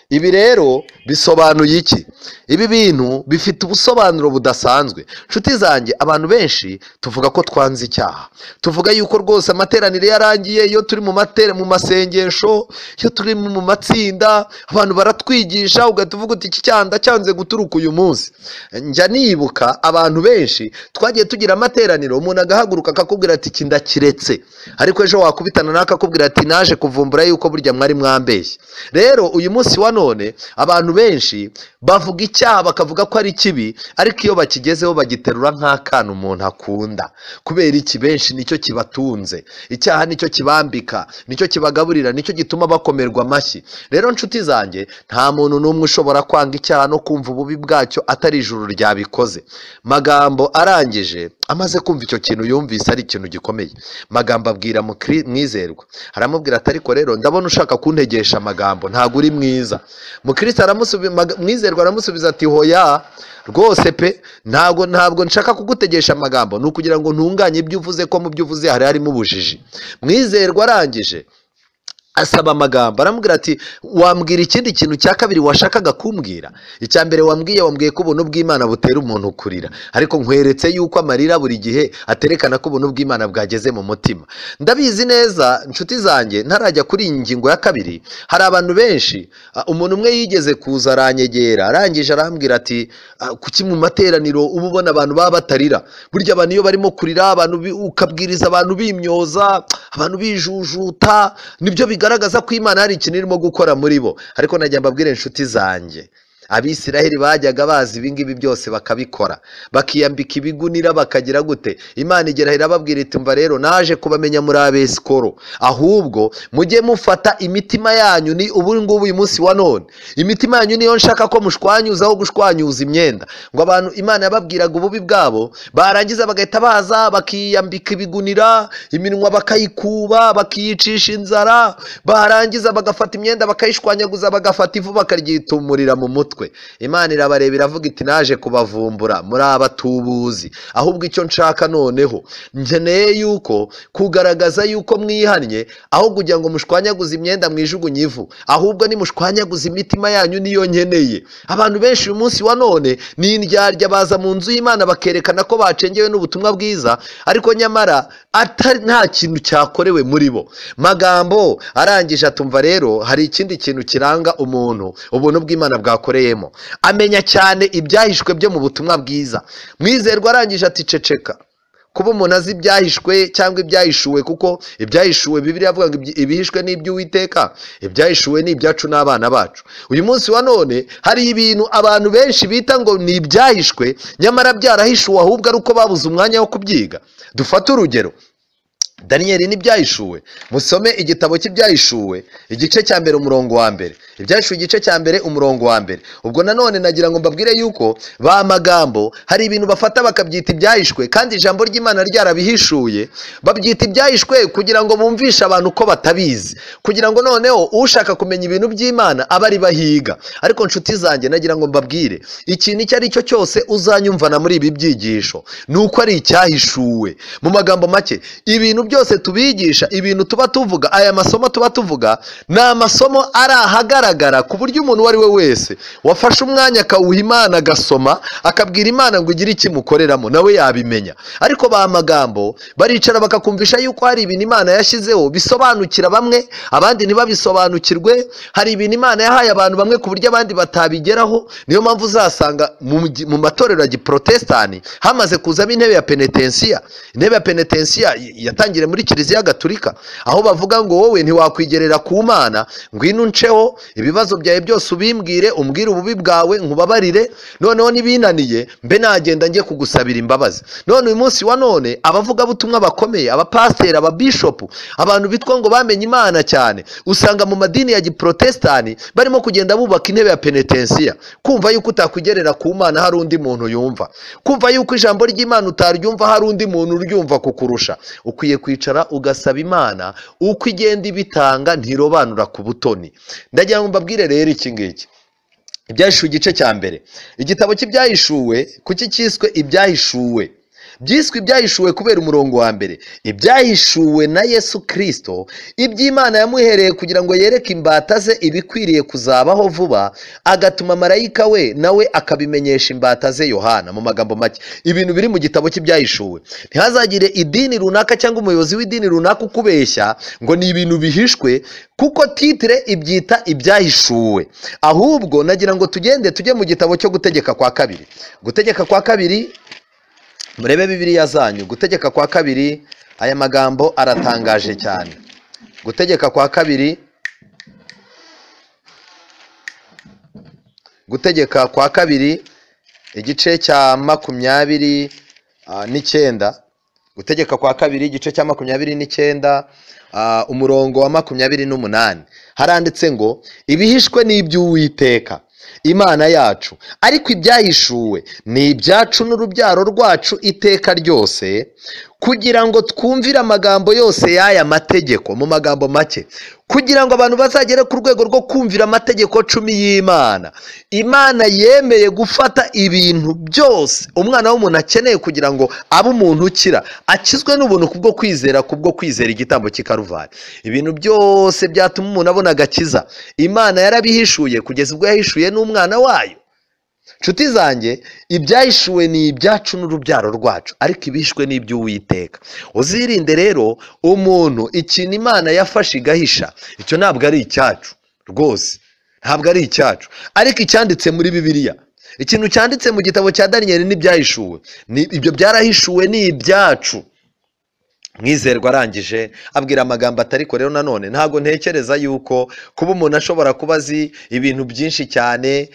S1: Ibi rero bisobanuye iki? Ibi bintu bifite ubusobanuro budasanzwe. Nshuti zanjye, abantu benshi tuvuga ko twanze icyaha, tuvuga yuko rwose amateraniro yarangiye, iyo turi mu masengesho, iyo turi mu matsinda, abantu baratwigisha ugahita uvuga uti iki cyaha ndacyanze guturuka uyu munsi. Njya nibuka abantu benshi twagiye tugira amateraniro, umuntu agahaguruka akakubwira ati iki ndakiretse, ariko ejo wakubitana nawe akakubwira ati naje kuvumbura yuko burya mwari mwambeshye. Rero uyu munsi wa none abantu benshi bavuga icyaha bakavuga ko ari kibi, ariko iyo bakigezeho bagiterura nk'akana umuntu akunda. Kubera iki? Benshi nicyo kibatunze, icyaha nicyo kibambika, nicyo kibagaburira, nicyo gituma bakomerwa amashyi. Rero nshuti zanjye, nta muntu n'umwe ushobora kwanga icyaha no kumva ububi bwacyo atari ijuru ryabikoze. Magambo arangije amaze kumva icyo kintu yumvise ari ikintu gikomeye, Magambo abwira Mwizerwa, aramubwira ati ariko rero ndabona ushaka kuntegesha amagambo, ntabwo uri mwiza. Mukristo Mwizerwa aramusubiza ati hoya rwose pe, ntabwo nshaka kugutegesha amagambo, ni ukugira ngo ntunganye ibyo uvuze, ko mu byo uvuze hari harimo ubujiji. Mwizerwa arangije asaba amagambo, aramubwira ati wambwira ikindi kintu cya kabiri washakaga kumbwira? Icya mbere wambwiye ko ubuntu bw'Imana butera umuntu kurira, ariko nkweretse yuko amarira buri gihe aterekana ko ubuntu bw'Imana bwageze mu mutima. Ndabizi neza nshuti zanjye, ntarajya kuri iyi ngingo ya kabiri, hari abantu benshi, umuntu umwe yigeze kuza aranyegera, arangije arambwira ati kuki mu materaniro uba ubona abantu baba batarira? Burya abantu iyo barimo kurira, abantu ukabwiriza abantu bimyoza, abantu bijujuta, nibyo bigaragaza ko Imana hari ikintu irimo gukora muri bo. Ariko najya mbabwire inshuti zanjye, Abisiraheli bajyaga bazi ibingibi byose bakabikora, bakiyambika ibigunira, bakagira gute? Imana igera irababwira iti mva rero naje kubamenya muri abesikoro, ahubwo mujye mufata imitima yanyu, ni ubu ngubu uyu munsi wa none imitima yanyu niyo nshaka ko mushwanyuza aho gushwanyuza imyenda. Ngo abantu Imana yababwiraga ububi bwabo, barangiza bagahita baza bakiyambika ibigunira, iminwa bakayikuba, bakiyicisha inzara, barangiza bagafata imyenda bakayishwanyaguza, bagafata ivu bakaryitumurira mu mutwe. Imana irabareba iravuga iti naje kubavumbura muri abatubuzi, ahubwo icyo nshaka noneho nkeneye yuko kugaragaza yuko mwihannye, aho kugira ngo mushwanyaguze imyenda mwijugunye ivu, ahubwo nimushwanyaguze imitima yanyu niyo nkeneye. Abantu benshi uyu munsi wa none ni indyarya, baza mu nzu y'Imana bakerekana ko bacengewe n'ubutumwa bwiza, ariko nyamara atari nta kintu cyakorewe muri bo. Magambo arangije atumva rero hari ikindi kintu kiranga umuntu ubuntu bw'Imana bwakoreyemo, amenya cyane ibyahishwe byo mu butumwa bwiza. Mwizerwa arangije ati ceceka. Kuba umuntu azi ibyahishwe cyangwa ibyahishuwe, kuko ibyahishuwe Bibiliya avuga ngo ibihishwe ni iby'Uwiteka, ibyahishuwe ni ibyacu n'abana bacu. Uyu munsi wa none hari ibintu abantu benshi bita ngo ni ibyahishwe, nyamara byarahishuwe, ahubwo ari uko babuze umwanya wo kubyiga. Dufate urugero, Daniyeli n'ibyahishuwe, musome igitabo cy'ibyahishuwe igice cya mbere umurongo wa mbere. Ibyahishuwe igice cya mbere umurongo wa mbere. Ubwo nanone nagira ngo mbabwire yuko ba magambo hari ibintu bafata bakabyita ibyahishwe, kandi ijambo ry'Imana ryarabihishuye. Babyita ibyahishwe kugira ngo bumvishe abantu ko batabizi, kugira ngo noneho ushaka kumenya ibintu by'Imana abe ari bahiga. Ariko nshuti zanjye, nagira ngo mbabwire ikintu icyo ari cyo cyose uzanyumvana muri ibi byigisho ni uko ari icyahishuwe. Mu magambo make, ibintu byose tubigisha, ibintu tuba tuvuga, aya masomo tuba tuvuga ni amasomo ari ahagaragara, ku buryo umuntu uwo ari we wese wafashe umwanya akawuha Imana, agasoma, akabwira Imana ngo igire ikimukoreramo, nawe yabimenya. Ariko ba magambo baricara bakakumvisha yuko hari ibintu Imana yashyizeho bisobanukira bamwe, abandi ntibabisobanukirwe. Hari ibintu Imana yahaye abantu bamwe ku buryo abandi batabigeraho. Niyo mpamvu uzasanga mu matorero ya giprotestani hamaze kuzamo intebe ya penetensiya. Intebe ya penetensiya yatangiriye muri Kiliziya Gatulika, aho bavuga ngo wowe ntiwakwigerera ku Mana, ngwino unceho ibibazo byawe byose ubimbwire, umbwire ububi bwawe nkubabarire, noneho nibinaniye mbe nagenda njye kugusabira imbabazi. None uyu munsi wa none abavugabutumwa bakomeye, abapasiteri, ababishopu, abantu bitwa ngo bamenye Imana cyane, usanga mu madini ya giprotestani barimo kugenda bubaka intebe ya penetensiya. Kumva yuko utakwigerera ku Mana hari undi muntu yumva, kumva yuko ijambo ry'Imana utaryumva hari undi muntu uryumva kukurusha. Ukwiye kwicara ugasaba Imana, uko igenda ibitanga ntirobanura ku butoni. Ndagira ngo mbabwire rero iki ngiki, ibyahishuwe igice cya mbere. Igitabo cy'ibyahishuwe kuki cyiswe ibyahishuwe? Byiswe ibyahishuwe kubera umurongo wa mbere. Ibyahishuwe na Yesu Kristo, iby'Imana yamuhereye kugira ngo yereke imbata ze ibikwiriye kuzabaho vuba, agatuma marayika we nawe akabimenyesha imbata ze Yohana. Mu magambo make, ibintu biri mu gitabo cy'ibyahishuwe. Ntihazagire idini runaka cyangwa umuyobozi w'idini runaka ukubeshya ngo ni ibintu bihishwe, kuko titire ibyita ibyahishuwe. Ahubwo nagira ngo tugende tujye mu gitabo cyo Gutegeka kwa Kabiri. Gutegeka kwa Kabiri, murebe Bibiliya zanyu. Gutegeka kwa Kabiri, aya magambo aratangaje cyane. Gutegeka kwa Kabiri, Gutegeka kwa Kabiri igice cya 29. Gutegeka kwa Kabiri igice cya 29, umurongo wa 28, haranditse ngo ibihishwe ni iby'Uwiteka Imana yacu, ariko ibyahishuwe ni ibyacu n'urubyaro rwacu iteka ryose, kugira ngo twumvire amagambo yose y'aya mategeko. Mu magambo make, kugira ngo abantu bazagere ku rwego rwo kumvira amategeko 10 y'Imana. Imana yemeye gufata ibintu byose umwana w'umuntu akeneye kugira ngo abe umuntu ukira, akizwe n'ubuntu kubwo kwizera, kubwo kwizera igitambo cy'i Karuvari. Ibintu byose byatuma umuntu abona agakiza, Imana yarabihishuye kugeza ubwo yahishuye n'umwana wayo. Nshuti zanjye, ibyahishuwe ni ibyacu n'urubyaro rwacu, ariko ibihishwe ni iby'Uwiteka. Uzirinde rero umuntu ikintu Imana yafashe igahisha, icyo ntabwo ari icyacu rwose, ntabwo ari icyacu. Ariko icyanditse muri Bibiliya, ikintu cyanditse mu gitabo cya Daniyeli n'ibyahishuwe, ibyo byarahishuwe ni ibyacu. Mwizerwa arangije abwira amagambo atariko rero nanone ntago ntekereza yuko kuba umuntu ashobora kuba azi ibintu byinshi cyane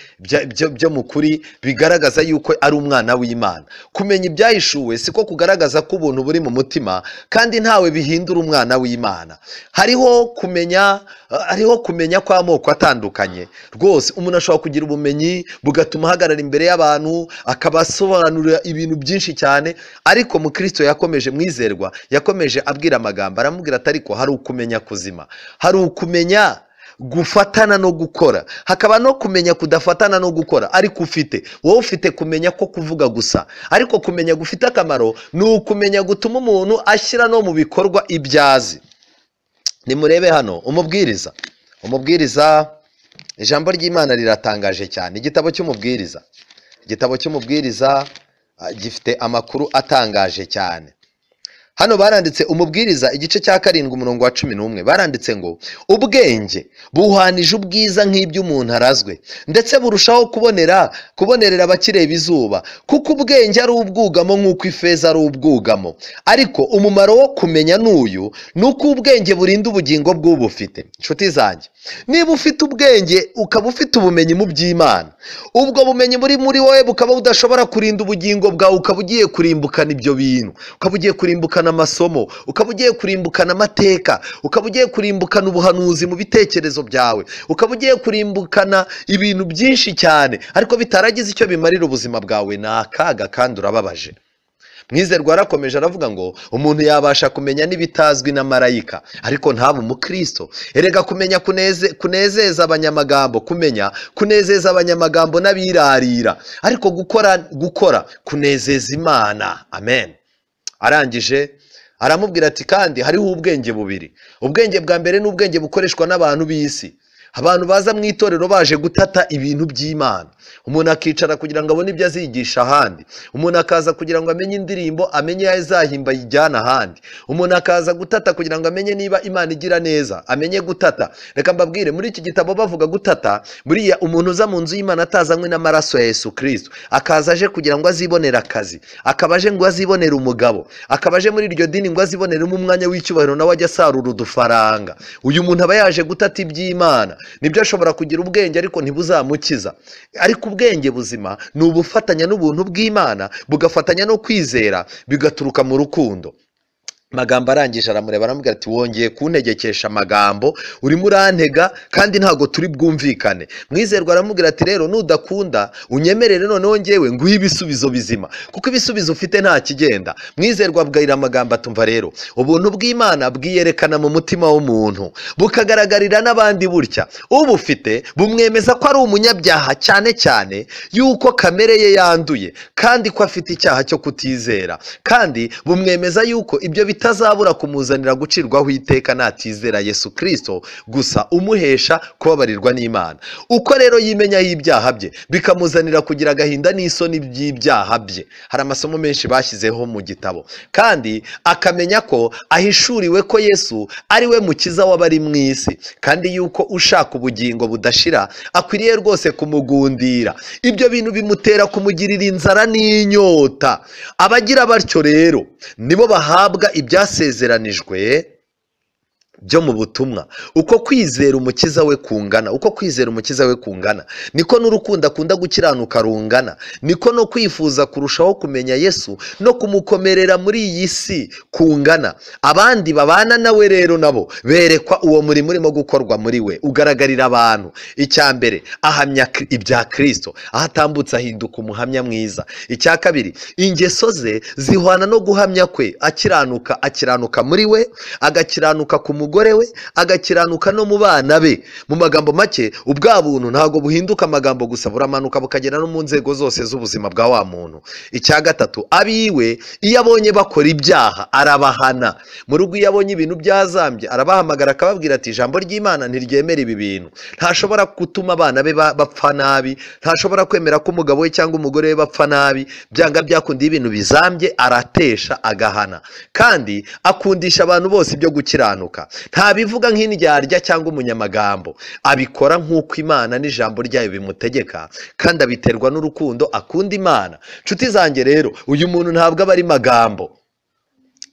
S1: byo mu kuri bigaragaza yuko ari umwana w'Imana. Kumenya ibyahishuwe siko kugaragaza ko ubuntu buri mu mutima, kandi ntawe bihindura umwana w'Imana. Hariho kumenya kw'amoko atandukanye rwose. Umuntu ashobora kugira ubumenyi bugatuma ahagarara imbere y'abantu akabasobanurira ibintu byinshi cyane, ariko mu Kristo yakomeje, Mwizerwa yakomeje abwira amagambo aramubwira ati ariko hari ukumenya kuzima, hari ukumenya gufatana no gukora, hakaba no kumenya kudafatana no gukora. Ariko ufite wowe ufite kumenya ko kuvuga gusa, ariko kumenya gufite akamaro ni ukumenya gutuma umuntu ashyira no mu bikorwa ibyazi. Nimurebe hano umubwiriza, ijambo ry'Imana riratangaje cyane. Igitabo cy'umubwiriza, igitabo cy'umubwiriza gifite amakuru atangaje cyane. Hano baranditse umubwiriza igice cya 7 umurongo wa 11, baranditse ngo ubwenge buhanije ubwiza nk'iby'umuntu arazwe, ndetse burushaho kubonerera abakireba izuba, kuko ubwenge ari ubwugamo nk'uko ifeza ari ubwugamo. Ariko umumaro wo kumenya n'uyu ni uko ubwenge burinda ubugingo bw'ubufite. Inshuti zanjye, niba ufite ubwenge ukaba ufite ubumenyi mu by'Imana, ubwo bumenyi buri muri wowe bukaba budashobora kurinda ubugingo bwawe, ukaba ugiye kurimbukana ibyo bintu, ukaba ugiye kurimbukana kurimbukana amasomo, ukaba ugiye kurimbukana amateka, ukaba ugiye kurimbukana ubuhanuzi mu bitekerezo byawe, ukaba ugiye kurimbukana ibintu byinshi cyane ariko bitaragize icyo bimarira ubuzima bwawe. Ni akaga kandi urababaje. Mwizerwa arakomeje aravuga ngo umuntu yabasha kumenya n'ibitazwi na marayika ariko ntabe umukristo. Erega kumenya kunezeza abanyamagambo, kumenya kunezeza abanyamagambo n'abirarira, ariko gukora kunezeza Imana. Amen. Arangije aramubwira ati kandi hariho ubwenge bubiri. Ubwenge bwa mbere ni ubwenge bukoreshwa n'abantu b'isi, abantu baza mu itorero baje gutata ibintu by'Imana. Umuntu akicara kugira ngo abone ibyo azigisha ahandi, umuntu akaza kugira ngo amenye indirimbo, amenye ayo azahimba ayijyana ahandi, umuntu akaza gutata kugira ngo amenye niba Imana igira neza, amenye gutata. Reka mbabwire, muri iki gitabo bavuga gutata, buriya umuntu uza mu nzu y'Imana atazanywe n'amaraso ya Yesu Kristo, akaza aje kugira ngo azibonere akazi, akaba aje ngo azibonere umugabo, akaba aje muri iryo dini ngo aziboneremo umwanya w'icyubahiro nawe ajya asarura udufaranga. Uyu muntu aba yaje gutata iby'Imana. Nibyo, ashobora kugira ubwenge ariko ntibuzamukiza. Ariko ubwenge buzima ni ubufatanya n'ubuntu bw'Imana, bugafatanya no kwizera, bigaturuka mu rukundo. Magambo arangije aramureba aramubwira ati wongeye kuntegekesha amagambo, urimo urantega kandi ntabwo turi bwumvikane. Mwizerwa aramubwira ati rero nudakunda unyemerere noneho ngewe nguhe ibisubizo bizima, kuko ibisubizo ufite nta kigenda. Mwizerwa abwira amagambo atumva rero ubuntu bw'Imana bwiyerekana mu mutima w'umuntu, bukagaragarira n'abandi burya. Ubufite bumwemeza ko ari umunyabyaha, cyane cyane yuko kamere ye yanduye kandi ko afite icyaha cyo kutizera, kandi bumwemeza yuko ibyo bitazabura kumuzanira gucirwaho iteka natizera Yesu Kristo gusa umuhesha kubabarirwa n'Imana. Uko rero yimenya y'ibyaha bye bikamuzanira kugira agahinda n'isoni by'ibyaha bye. Hari amasomo menshi bashyizeho mu gitabo. Kandi akamenya ko ahishuriwe ko Yesu ari we mukiza w'abari mu isi, kandi yuko ushaka ubugingo budashira akwiriye rwose kumugundira. Ibyo bintu bimutera kumugirira inzara n'inyota. Abagira batyo rero nibo bahabwa ibyasezeranijwe byo mu butumwa. Uko kwizera umukiza we kungana, uko kwizera umukiza we kungana, niko n'urukundo akunda gukiranuka rungana, niko no kwifuza kurushaho kumenya Yesu no kumukomerera muri iyi si kungana. Abandi babana nawe rero nabo berekwa uwo murimo urimo gukorwa muri we, ugaragarira abantu. Icya mbere, ahamya ibya Kristo, aho atambutse ahinduka umuhamya mwiza. Icya kabiri, ingeso ze zihwana no guhamya kwe, akiranuka, akiranuka muri we, agakiranuka ku mugore we, agakiranuka no mu bana be. Mu magambo make, ubwa buntu ntabwo buhinduka amagambo gusa, buramanuka bukagera no mu nzego zose z'ubuzima bwa wa muntu. Icya gatatu, abiwe iyo abonye bakora ibyaha arabahana. Mu rugo iyo abonye ibintu byazambye arabahamagara akababwira ati ijambo ry'Imana ntiryemera ibi bintu. Ntashobora gutuma abana be bapfa nabi, ntashobora kwemera ko umugabo we cyangwa umugore we bapfa nabi. Byanga byakundiye ibintu bizambye aratesha agahana, kandi akundisha abantu bose ibyo gukiranuka. Ntabivuga nk'indyarya cyangwa umunyamagambo, abikora nk'uko Imana n'ijambo ryayo bimutegeka, kandi abiterwa n'urukundo akunda Imana. Nshuti zanjye rero, uyu muntu ntabwo aba ari magambo.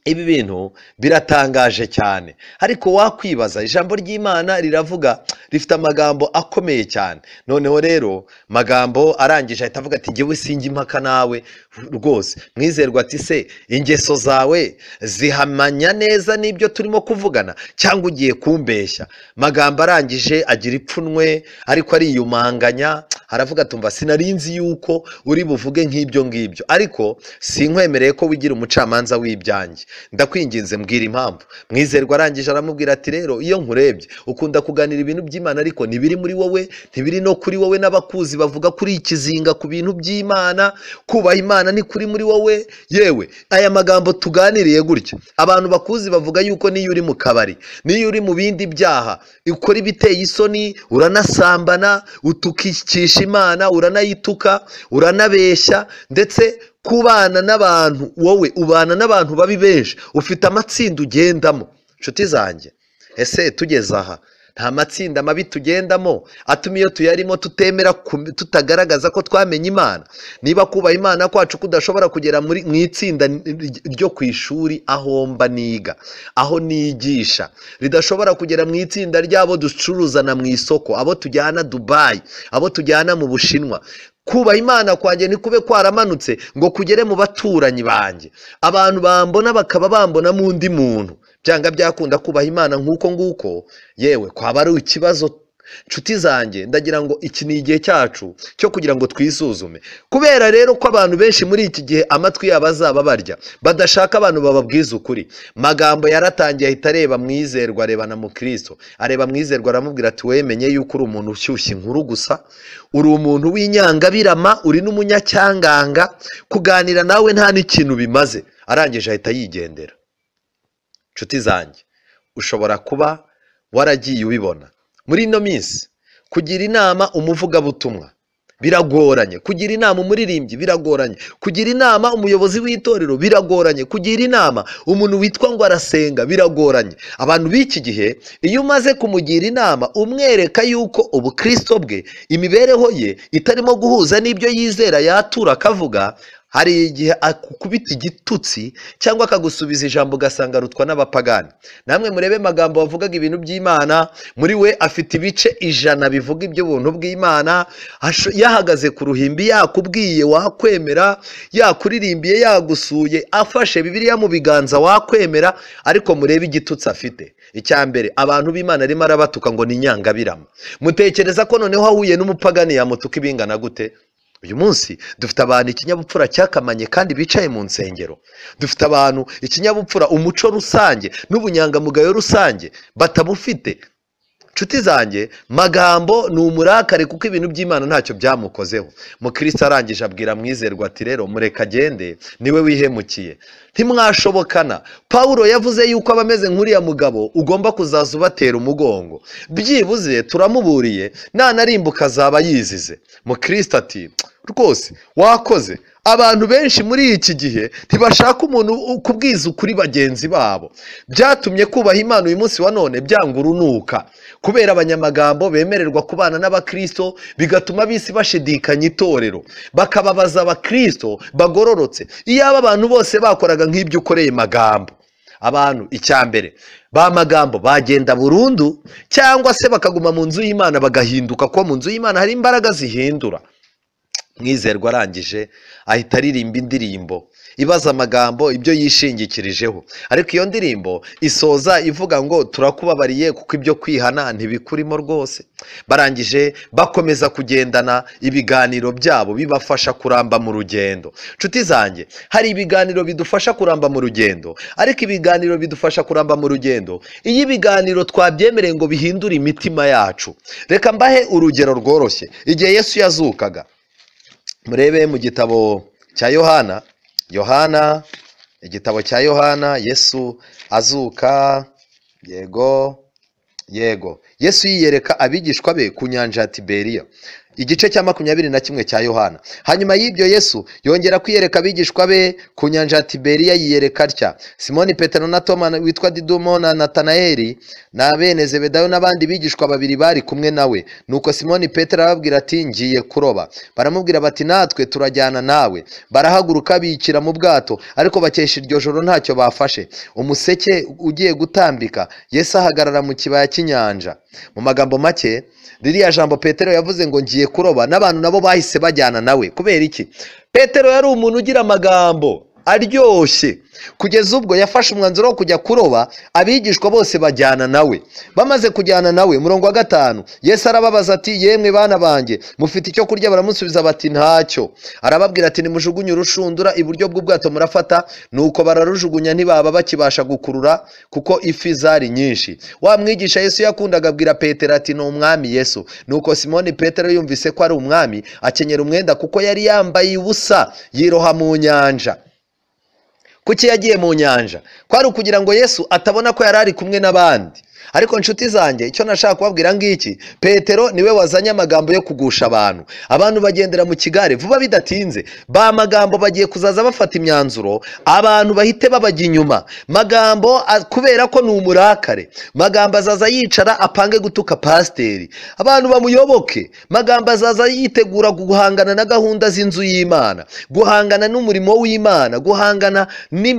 S1: Ibi bintu biratangaje cyane, ariko wakwibaza, ijambo ry'Imana riravuga, rifite amagambo akomeye cyane. Noneho rero magambo arangije ahita avuga ati njyewe sinjya impaka nawe rwose. Mwizerwa ati se ingeso zawe zihamanya neza n'ibyo turimo kuvugana cyangwa ugiye kumbeshya? Magambo arangije agira ipfunwe, ariko ariyumanganya, aravuga ati umva sinarinzi yuko uri buvuge nk'ibyo ngibyo, ariko sinkwemereye ko wigira umucamanza w'ibyanjye, ndakwinginze mbwira impamvu. Mwizerwa arangije aramubwira ati rero iyo nkurebye ukunda kuganira ibintu by'Imana ariko ntibiri muri wowe, ntibiri no kuri wowe, n'abakuzi bavuga kuri ikizinga ku bintu by'Imana, kubaha Imana ni kuri muri wowe. Yewe aya magambo tuganiriye gutya, abantu bakuzi bavuga yuko niyo uri mu kabari, niyo uri mu bindi byaha, ukora ibiteye isoni, uranasambana, utukisha Imana, uranayituka, uranabeshya, ndetse kubana n'abantu, wowe ubana n'abantu babi benshi, ufite amatsinda ugendamo. Nshuti zanjye, ese tugeze aha nta matsinda mabi tugendamo atuma iyo tuyarimo tutemera, tutagaragaza ko twamenye Imana? Niba kubaha Imana kwacu kudashobora kugera mu itsinda ryo ku ishuri aho mba niga, aho nigisha, ridashobora kugera mu itsinda ry'abo ducuruzana mu isoko, abo tujyana Dubai, abo tujyana mu Bushinwa, Kubaha Imana kwanjye ntikube kwaramanutse ngo kugere mu baturanyi banjye, abantu bambona bakaba bambonamo undi muntu. Byanga byakunda kubaha Imana nk'uko nguko, yewe kwaba ari ikibazo. Nshuti zanjye, ndagira ngo iki ni igihe cyacu cyo kugira ngo twisuzume. Kubera rero ko abantu benshi muri iki gihe amatwi yabo azaba barya, badashaka abantu bababwiza ukuri. Magambo yaratangiye ahita areba Mwizerwa, areba na Mukristo, areba Mwizerwa aramubwira ati wemenye yuko uri umuntu ushyushya inkuru gusa, uri umuntu w'inyangabirama, uri n'umunyacyanganga, kuganira nawe nta n'ikintu bimaze. Arangije ahita yigendera. Nshuti zanjye, ushobora kuba waragiye ubibona muri ino minsi, kugira inama umuvugabutumwa biragoranye, kugira inama umuririmbyi biragoranye, kugira inama umuyobozi w'itorero biragoranye, kugira inama umuntu witwa ngo arasenga biragoranye. Abantu b'iki gihe iyo umaze kumugira inama umwereka yuko ubukristo bwe, imibereho ye itarimo guhuza n'ibyo yizera yatura akavuga, hari igihe akukubita igitutsi cyangwa akagusubiza ijambo ugasanga arutwa n'abapagani. Namwe murebe Magambo wavugaga ibintu by'Imana, muri we afite ibice 100 bivuga iby'ubuntu bw'Imana, yahagaze ku ruhimbi yakubwiye wakwemera, yakuririmbiye yagusuye, afashe Bibiliya mu biganza wakwemera, ariko murebe igitutsi afite. Icya mbere, abantu b'Imana arimo arabatuka ngo ni inyangabirama. Mutekereza ko noneho ahuye n'umupagani yamutuka ibingana gute? Uyu munsi dufite abantu ikinyabupfura cyakamanye kandi bicaye mu nsengero. Dufite abantu ikinyabupfura, umuco rusange n'ubunyangamugayo rusange batabufite. Nshuti zanjye, Magambo ni umurakare kuko ibintu by'Imana ntacyo byamukozeho. Mukristo arangije abwira Mwizerwa ati rero mureka agende, niwe wihemukiye, ntimwashobokana. Pawulo yavuze yuko abameze nk'uriya mugabo ugomba kuzaza ubatera umugongo, byibuze turamuburiye, nanarimbuka azaba yizize. Mukristo ati rwose wakoze. Abantu benshi muri iki gihe ntibashaka umuntu kubwiza ukuri bagenzi babo. Byatumye kubaha Imana uyu munsi wa none byanga urunuka, kubera abanyamagambo bemererwa kubana n'abakristo, bigatuma ab'isi bashidikanya itorero, bakababaza abakristo bagororotse. Iyaba abantu bose bakoraga nk'ibyo ukoreye Magambo, abantu icya mbere ba Magambo bagenda burundu, cyangwa se bakaguma mu nzu y'Imana bagahinduka, kuko mu nzu y'Imana hari imbaraga zihindura. Mwizerwa arangije ahita aririmba indirimbo ibaza Amagambo ibyo yishingikirijeho, ariko iyo ndirimbo isoza ivuga ngo turakubabariye kuko ibyo kwihana ntibikurimo rwose. Barangije bakomeza kugendana ibiganiro byabo bibafasha kuramba mu rugendo. Nshuti zanjye, hari ibiganiro bidufasha kuramba mu rugendo, ariko ibiganiro bidufasha kuramba mu rugendo iyo ibiganiro twabyemereye ngo bihindure imitima yacu. Reka mbahe urugero rworoshye. Igihe Yesu yazukaga, murebe mu gitabo cya Yohana, Yohana, igitabo cya Yohana, Yesu azuka, yego yego, Yesu yiyereka abigishwa be ku nyanja ya Tiberiya, igice cya 21 cya Yohana. Hanyuma y'ibyo Yesu yongera kwiyereka abigishwa be ku nyanja ya Tiberiya, yiyereka atya: Simoni Petero na Toma witwa Didumo na Natanaeli na bene Zebedayo n'abandi bigishwa babiri bari kumwe nawe. Nuko Simoni Petero arababwira ati ngiye kuroba. Baramubwira bati natwe turajyana nawe. Barahaguruka bikira mu bwato, ariko bakesha iryo joro ntacyo bafashe. Umuseke ugiye gutambika, Yesu ahagarara mu kibaya cy'inyanja. Mu magambo make, ririya jambo Petero yavuze ngo ngiye kuroba, n'abantu nabo bahise bajyana nawe. Kubera iki? Petero yari umuntu ugira amagambo aryoshye, kugeza ubwo yafashe umwanzuro wo kujya kuroba, abigishwa bose bajyana nawe. Bamaze kujyana nawe, murongo wa 5, Yesu arababaza ati yemwe bana banjye, mufite icyo kurya? Baramusubiza bati ntacyo. Arababwira ati nimujugunye urushundura iburyo bw'ubwato murafata. Nuko bararujugunya ntibaba bakibasha gukurura kuko ifi zari nyinshi. Wa mwigisha Yesu yakundaga abwira Petero ati ni umwami Yesu. Nuko Simoni Petero yumvise ko ari umwami, akenyera umwenda kuko yari yambaye ubusa, yiroha mu nyanja. Kuki yagiye mu nyanja? Kwari ukugira ngo Yesu atabona ko yari ari kumwe n'abandi. Ariko nshuti zanjye, icyo nashaka kubabwira ngiki, Petero niwe wazanye amagambo yo kugusha abantu. Abantu bagendera mu kigare vuba bidatinze, ba Magambo bagiye kuzaza bafata imyanzuro, abantu bahite babajya inyuma. Magambo kubera ko ni umurakare, Magambo azaza yicara apange gutuka pasiteri, abantu bamuyoboke. Magambo azaza yitegura guhangana na gahunda z'inzu y'Imana, guhangana n'umurimo w'Imana, guhangana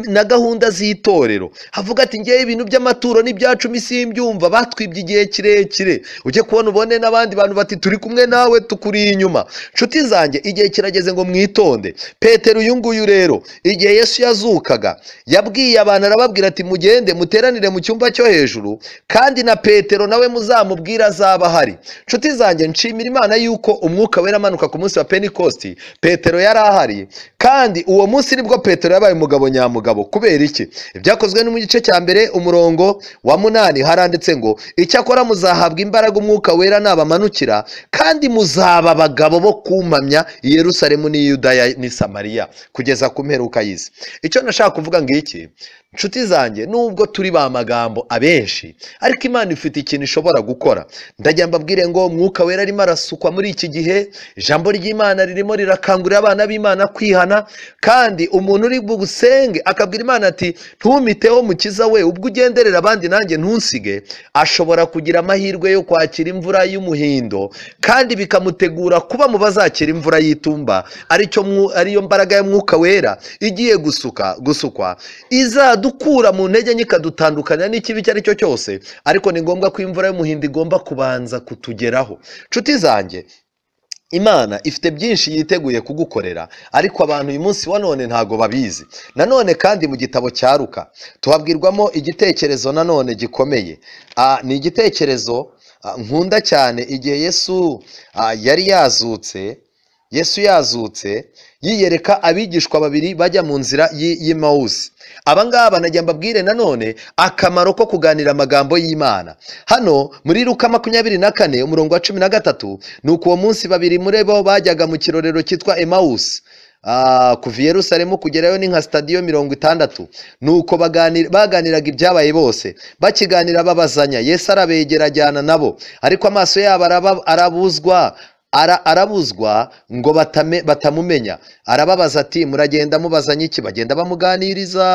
S1: na gahunda z'itorero. Avuga ati ngewe ibintu by'amaturo n'ibyacu simbyumva, kubyumva, batwibye igihe kirekire. Ujye kubona ubone n'abandi bantu bati turi kumwe nawe, tukuri inyuma. Nshuti zanjye, igihe kirageze ngo mwitonde. Petero uyu nguyu rero, igihe Yesu yazukaga yabwiye abantu, arababwira ati mugende muteranire mu cyumba cyo hejuru, kandi na Petero nawe muzamubwira azaba ahari. Nshuti zanjye, nshimira Imana yuko umwuka wera amanuka ku munsi wa Pentekosti, Petero yari ahari, kandi uwo munsi nibwo Petero yabaye umugabo nyamugabo. Kubera iki? Ibyakozwe no mu gice cya 1 umurongo wa 8 haranditse ngo icyakora muzahabwa imbaraga umwuka wera nabamanukira, kandi muzaba abagabo bo kumpamya i Yerusalemu n'i Yudaya n'i Samariya kugeza ku mperuka y'isi. Icyo nashaka kuvuga ngiki, nshuti zanjye, nubwo turi ba magambo abenshi, ariko Imana ifite ikintu ishobora gukora. Ndajya mbabwire ngo umwuka wera arimo arasukwa muri iki gihe, ijambo ry'Imana ririmo rirakangurira abana b'Imana kwihana, kandi umuntu uri bugusenge akabwira Imana ati ntumiteho mukiza we, ubwo ugenderera abandi nanjye ntunsige, ashobora kugira amahirwe yo kwakira imvura y'umuhindo, kandi bikamutegura kuba mu bazakira imvura y'itumba, ariyo mbaraga y'umwuka wera igiye gusukwa izadukura mu ntege nke ikadutandukanya n'ikibi icyo ari cyo cyose. Ariko ni ngombwa ko imvura y'umuhindo igomba kubanza kutugeraho. Nshuti zanjye, Imana ifite byinshi yiteguye kugukorera, ariko abantu uyu munsi wa none ntago babizi. Nanone kandi mu gitabo cya Luka tuhabwirwamo igitekerezo nanone gikomeye. Ni igitekerezo nkunda cyane. Igihe Yesu yari yazutse, Yesu yazutse yiyereka abigishwa babiri bajya mu nzira y'Emawusi. Aba ngaba najya mbabwire nanone akamaro ko kuganira amagambo y'Imana. Hano muri Luka 24 umurongo wa 13, nuko uwo munsi babiri muri bo bajyaga mu kirorero cyitwa Emawusi. Kuva i Yerusalemu kugerayo ni nka stadiyo 60. Nuko baganiraga ibyabaye bose, bakiganira babazanya. Yesu arabegera ajyana nabo, ariko amaso yabo arabuzwa ngo batamumenya. Arababaza ati muragenda mubazanye iki? Bagenda bamuganiriza,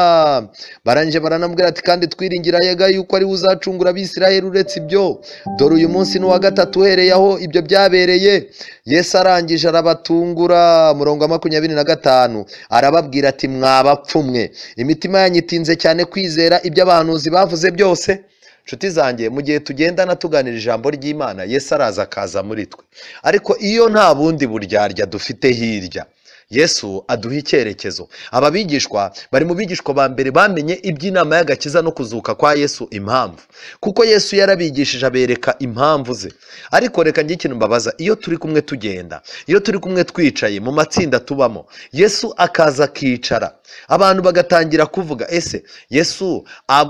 S1: barangije baranamubwira ati kandi twiringira yega yuko ari uzacungura Abisirayeli uretse ibyo, dore uyu munsi ni uwa gatatu uhereye aho ibyo byabereye. Yesu arangije arabatungura. Murongo wa 25 arababwira ati mwabapfumwe, imitima yanyu itinze cyane kwizera ibyo abahanuzi bavuze byose. Nshuti zanjye, mu gihe tugendana tuganira ijambo ry'Imana, Yesu araza akaza muri twe. Ariko iyo nta bundi buryarya dufite hirya, Yesu aduha icyerekezo. Aba bigishwa bari mu bigishwa ba mbere bamenye iby'inama y'agakiza no kuzuka kwa Yesu impamvu, kuko Yesu yarabigishije abereka impamvu ze. Ariko reka njye ikintu mbabaza, iyo turi kumwe tugenda, iyo turi kumwe twicaye mu matsinda tubamo, Yesu akaza akicara, abantu bagatangira kuvuga, ese Yesu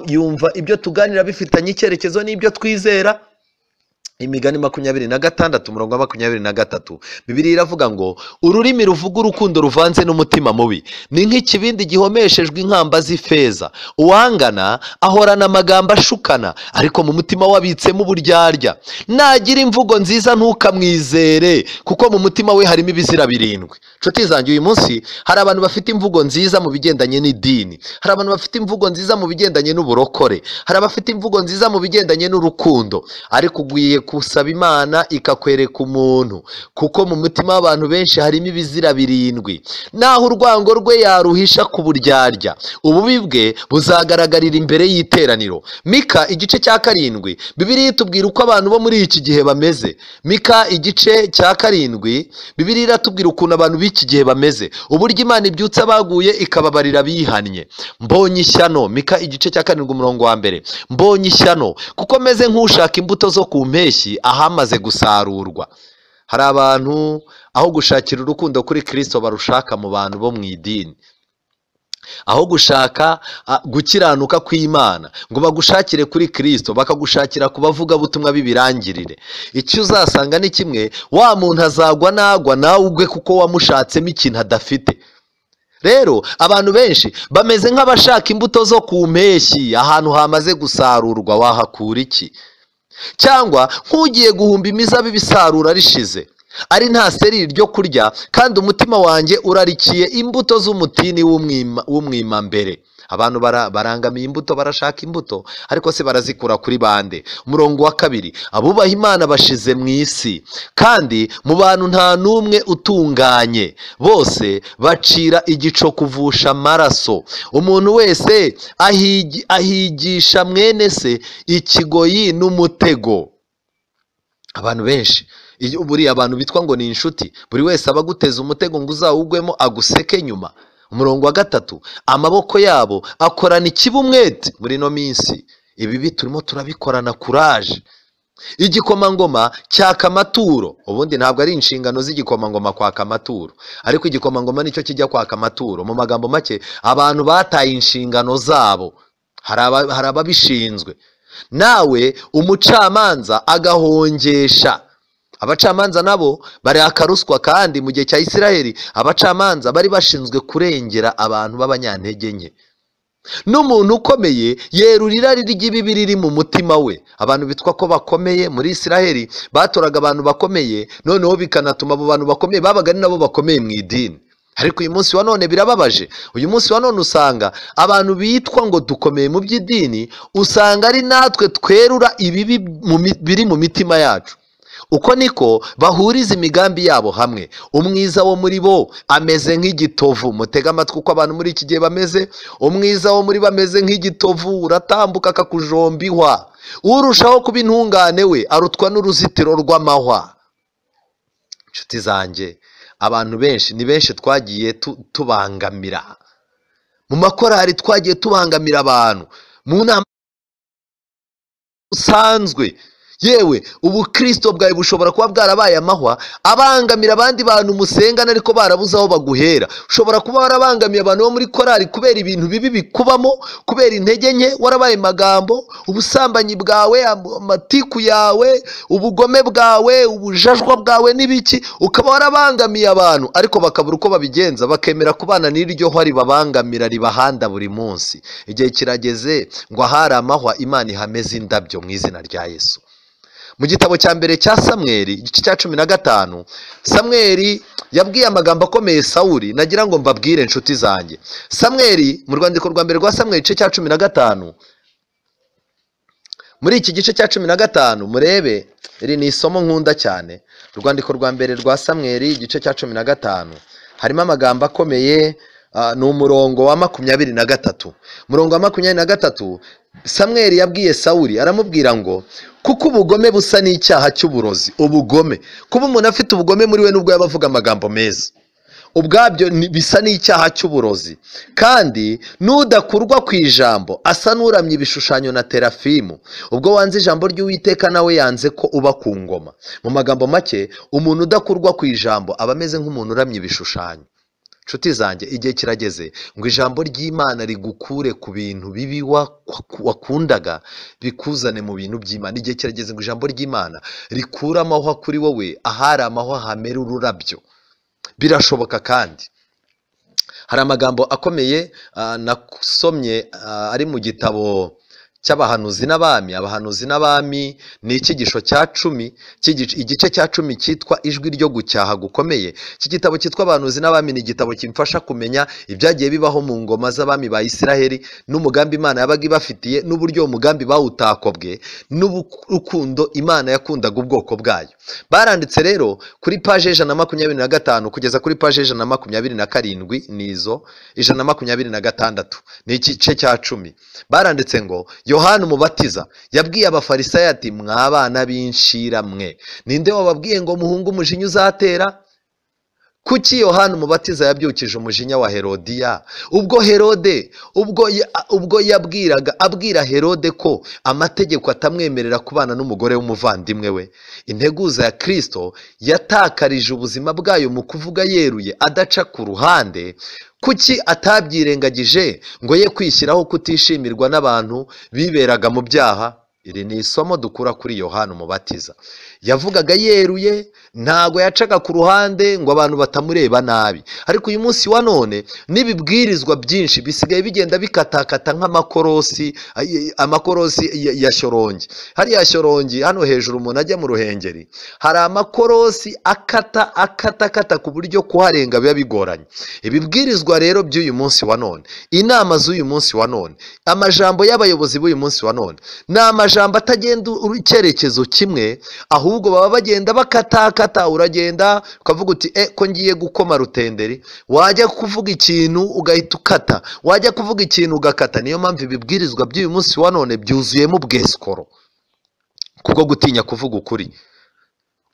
S1: yumva ibyo tuganira bifitanye icyerekezo n'ibyo twizera? Imigani 26 umurongo wa 23, Bibiliya iravuga ngo ururimi ruvuga urukundo ruvanze n'umutima mubi ni nk'ikibindi gihomeshejwe inkamba z'ifeza. Uwangana ahorana amagambo ashukana, ariko mu mutima wabitsemo uburyarya. Nagira imvugo nziza ntukamwizere, kuko mu mutima we harimo ibizira 7. Nshuti zanjye, uyu munsi hari abantu bafite imvugo nziza mu bigendanye n'idini, hari abantu bafite imvugo nziza mu bigendanye n'uburokore, hari abafite imvugo nziza mu bigendanye n'urukundo, ariko ugwiye kusaba Imana ikakwereka umuntu, kuko mu mutima w'abantu benshi harimo ibizira 7. Naho urwango rwe yaruhisha ku buryarya, ububi bwe buzagaragarira imbere y'iteraniro. Mika igice cya 7, Bibiliya itubwira uko abantu bo muri iki gihe bameze. Mika igice cya 7, Bibiliya iratubwira ukuntu abantu b'iki gihe bameze, uburyo Imana ibyutsa abaguye ikababarira bihannye. Mbonye ishyano, Mika igice cya 7 umurongo wa 1, mbonye ishyano kuko meze nk'ushaka imbuto zo ku mpeshyi ahamaze gusarurwa. Hari abantu aho gushakira urukundo kuri Kristo barushaka mu bantu bo mu idini, aho gushaka gukiranuka kw'Imana ngo bagushakire kuri Kristo, bakagushakira ku bavugabutumwa b'ibirangirire. Icyo uzasanga ni kimwe, wa muntu azagwa nagwa nawe ugwe, kuko wamushatsemo ikintu adafite. Rero abantu benshi bameze nk'abashaka imbuto zo ku mpeshyi, ahantu hamaze gusarurwa wahakura iki? Cyangwa nk'ugiye guhumba imizabibu isarura rishize, ari nta seriri ryo kurya, kandi umutima wanjye urarikiye imbuto z'umutini w'umwimambere. Abantu barangamiye imbuto, barashaka imbuto, ariko se barazikura kuri bande? Umurongo wa 2, abubaha Imana bashize mu isi, kandi mu bantu nta n'umwe utunganye, bose bacira igico kuvusha amaraso. Umuntu wese ahigisha mwene se ikigoyi n'umutego. Abantu benshi, buriya abantu bitwa ngo ni inshuti, buri wese aba aguteza umutego ngo uzawugwemo aguseke nyuma. Umurongo wa 3, amaboko yabo akorana ikibi umwete. Muri ino minsi ibibi turimo turabikorana kuraje. Igikomangoma cyaka amaturo. Ubundi ntabwo ari inshingano z'igikomangoma kwaka amaturo, ariko igikomangoma nicyo kijya kwaka amaturo. Mu magambo make, abantu bataye inshingano zabo, hari ababishinzwe. Nawe umucamanza agahongesha. Abacamanza nabo baraka ruswa, kandi mu gihe cya Isiraheli abacamanza bari bashinzwe kurengera abantu b'abanyantege nke. N'umuntu ukomeye yerura irari ry'ibibi riri mu mutima we. Abantu bitwa ko bakomeye muri Isiraheli batoraga abantu bakomeye, noneho bikanatuma abo bantu bakomeye babaga ari nabo bakomeye mu idini. Ariko uyu munsi wa none birababaje. Uyu munsi wa none usanga abantu bitwa ngo dukomeye mu by'idini, usanga ari natwe twerura ibibi biri mu mitima yacu. Uko niko bahuriza imigambi yabo hamwe. Umwiza wo muri bo ameze nk'igitovu. Mutega amatwi uko abantu muri iki gihe bameze. Umwiza wo muri bameze nk'igitovu, uratambuka akakujomba ihwa. Urushaho kuba intungane we arutwa n'uruzitiro rw'amahwa. Inshuti zanjye, abantu benshi ni benshi twagiye tubangamira mu makorari, twagiye tubangamira abantu mu nama usanzwe. Yewe ubukristo bwawe bushobora kuba bwarabaye amahwa abangamira abandi bantu musengana, ariko barabuze aho baguhera. Ushobora kuba warabangamiye abantu bo muri korari kubera ibintu bibi bikubamo, kubera intege nke, warabaye magambo, ubusambanyi bwawe, amatiku yawe, ubugome bwawe, ubujajwa bwawe n'ibiki, ukaba warabangamiye abantu, ariko bakabura uko babigenza, bakemera kubana n'iryo hwa ribabangamira ribahanda buri munsi. Igihe kirageze ngo ahari amahwa Imana ihameze indabyo mu izina rya Yesu. Mu gitabo cya mbere cya Samweli igice cya 15, Samweli yabwiye amagambo akomeye Sawuli, nagira ngo mbabwire inshuti zanjye. Samweli mu rwandiko rwa mbere rwa Samweli igice cya 15, muri iki gice cya 15 murebe, iri ni isomo nkunda cyane. Urwandiko rwa mbere rwa Samweli igice cya 15 harimo amagambo akomeye. Ni umurongo wa 23. Umurongo wa 23, Samweli yabwiye Sawuli aramubwira ngo kuko ubugome busa n'icyaha cy'uburozi. Ubugome, kuba umuntu afite ubugome muri we nubwo yaba avuga amagambo meza, ubwabyo bisa n'icyaha cy'uburozi. Kandi n'udakurwa ku ijambo asa n'uramye ibishushanyo na terafimu. Ubwo wanze ijambo ry'Uwiteka nawe yanze ko uba ku ngoma. Mu magambo make, umuntu udakurwa ku ijambo aba ameze nk'umuntu uramye ibishushanyo. Nshuti zanjye, igihe kirageze ngo ijambo ry'Imana rigukure ku bintu bibi wakundaga, bikuzane mu bintu by'Imana. Igihe kirageze ngo ijambo ry'Imana rikure amahwa kuri wowe, ahari amahwa hamera ururabyo. Birashoboka. Kandi hari amagambo akomeye nasomye ari mu gitabo cy'abahanuzi n'abami. Abahanuzi n'abami ni icyigisho cya 10, igice cya 10 cyitwa ijwi ryo gucyaha gukomeye. Iki gitabo cyitwa abahanuzi n'abami ni igitabo kimfasha kumenya ibyagiye bibaho mu ngoma z'abami ba Isiraheli, n'umugambi Imana yabaga ibafitiye, n'uburyo umugambi bawutakobwe, n'urukundo Imana yakundaga ubwoko bwayo. Baranditse rero kuri page 125 kugeza kuri page 127, nizo 126, ni igice cya 10. Baranditse ngo Yohana Umubatiza yabwiye abafarisayo ati mwabana b'inshira mwe, ninde wababwiye ngo muhunge umujinya uzatera? Kuki Yohana Umubatiza yabyukije umujinya wa Herodiya? Ubwo Herode ubwo yabwiraga abwira Herode ko amategeko atamwemerera kubana n'umugore w'umuvandimwe we. Integuza ya Kristo yatakarije ubuzima bwayo mu kuvuga yeruye adaca ku ruhande. Kuki atabyirengagije ngo ye kwishyiraho kutishimirwa n'abantu biberaga mu byaha? Iri ni isomo dukura kuri Yohana Umubatiza. Yavugaga yeruye, ntago yacaga ku ruhande ngo abantu batamureba nabi. Ariko uyu munsi wa none n'ibibwirizwa byinshi bisigaye bigenda bikatakata nk'amakorosi, amakorosi ya Shyorongi. Hariya Shyorongi hano hejuru umuntu ajya mu Ruhengeri, hari amakorosi akata akata akata ku buryo kuharenga biba bigoranye. Ibibwirizwa rero by'uyu munsi wa none, inama z'uyu munsi wa none, amajambo y'abayobozi b'uyu munsi wa none, ni amajambo atagenda icyerekezo kimwe, ahubwo baba bagenda bakatakata. Uragenda ukavuga uti ko ngiye gukoma rutenderi, wajya kuvuga ikintu ugahita ukata, wajya kuvuga ikintu ugakata. Niyo mpamvu ibibwirizwa by'uyu munsi wa none byuzuyemo ubwesikoro, kubwo gutinya kuvuga ukuri.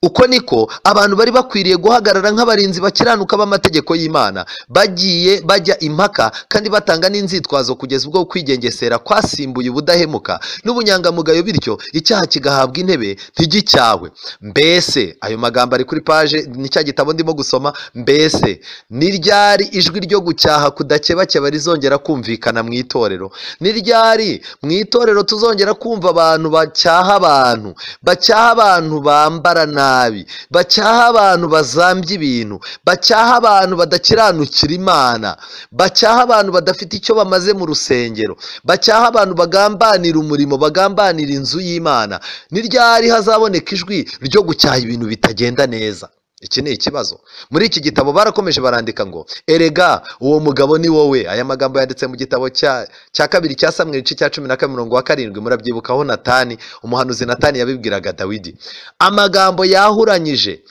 S1: Uko niko abantu bari bakwiriye guhagarara nk'abarinzi bakiranuka b'amategeko y'Imana, bagiye bajya impaka kandi batanga n'inzitwazo kugeza ubwo kwigengesera kwasimbuye ubudahemuka n'ubunyangamugayo, bityo icyaha kigahabwa intebe ntigicyahwe. Mbese ayo magambo ari kuri paje, ni cya gitabo ndimo gusoma. Mbese ni ryari ijwi ryo gucyaha kudakebakeba rizongera kumvikana mu itorero? Ni ryari mu itorero tuzongera kumva abantu bacyaha abantu, bacyaha abantu bambara nabi, bacyaha abantu bazambya ibintu, bacyaha abantu badakiranukira Imana, bacyaha abantu badafite icyo bamaze mu rusengero, bacyaha abantu bagambanira umurimo, bagambanira inzu y'Imana? Ni ryari hazaboneka ijwi ryo gucyaha ibintu bitagenda neza? Iki ni ikibazo. Muri iki gitabo barakomeje barandika ngo erega uwo mugabo ni wowe. Aya magambo yanditse mu gitabo cya kabiri cya Samweli igice cya 12 umurongo wa 7. Murabyibukaho Natani, umuhanuzi Natani yabibwiraga Dawidi. Amagambo yahuranyije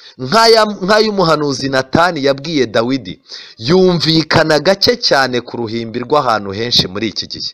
S1: nk'ay'umuhanuzi Natani yabwiye Dawidi yumvikana gake cyane ku ruhimbi rw'ahantu henshi muri iki gihe.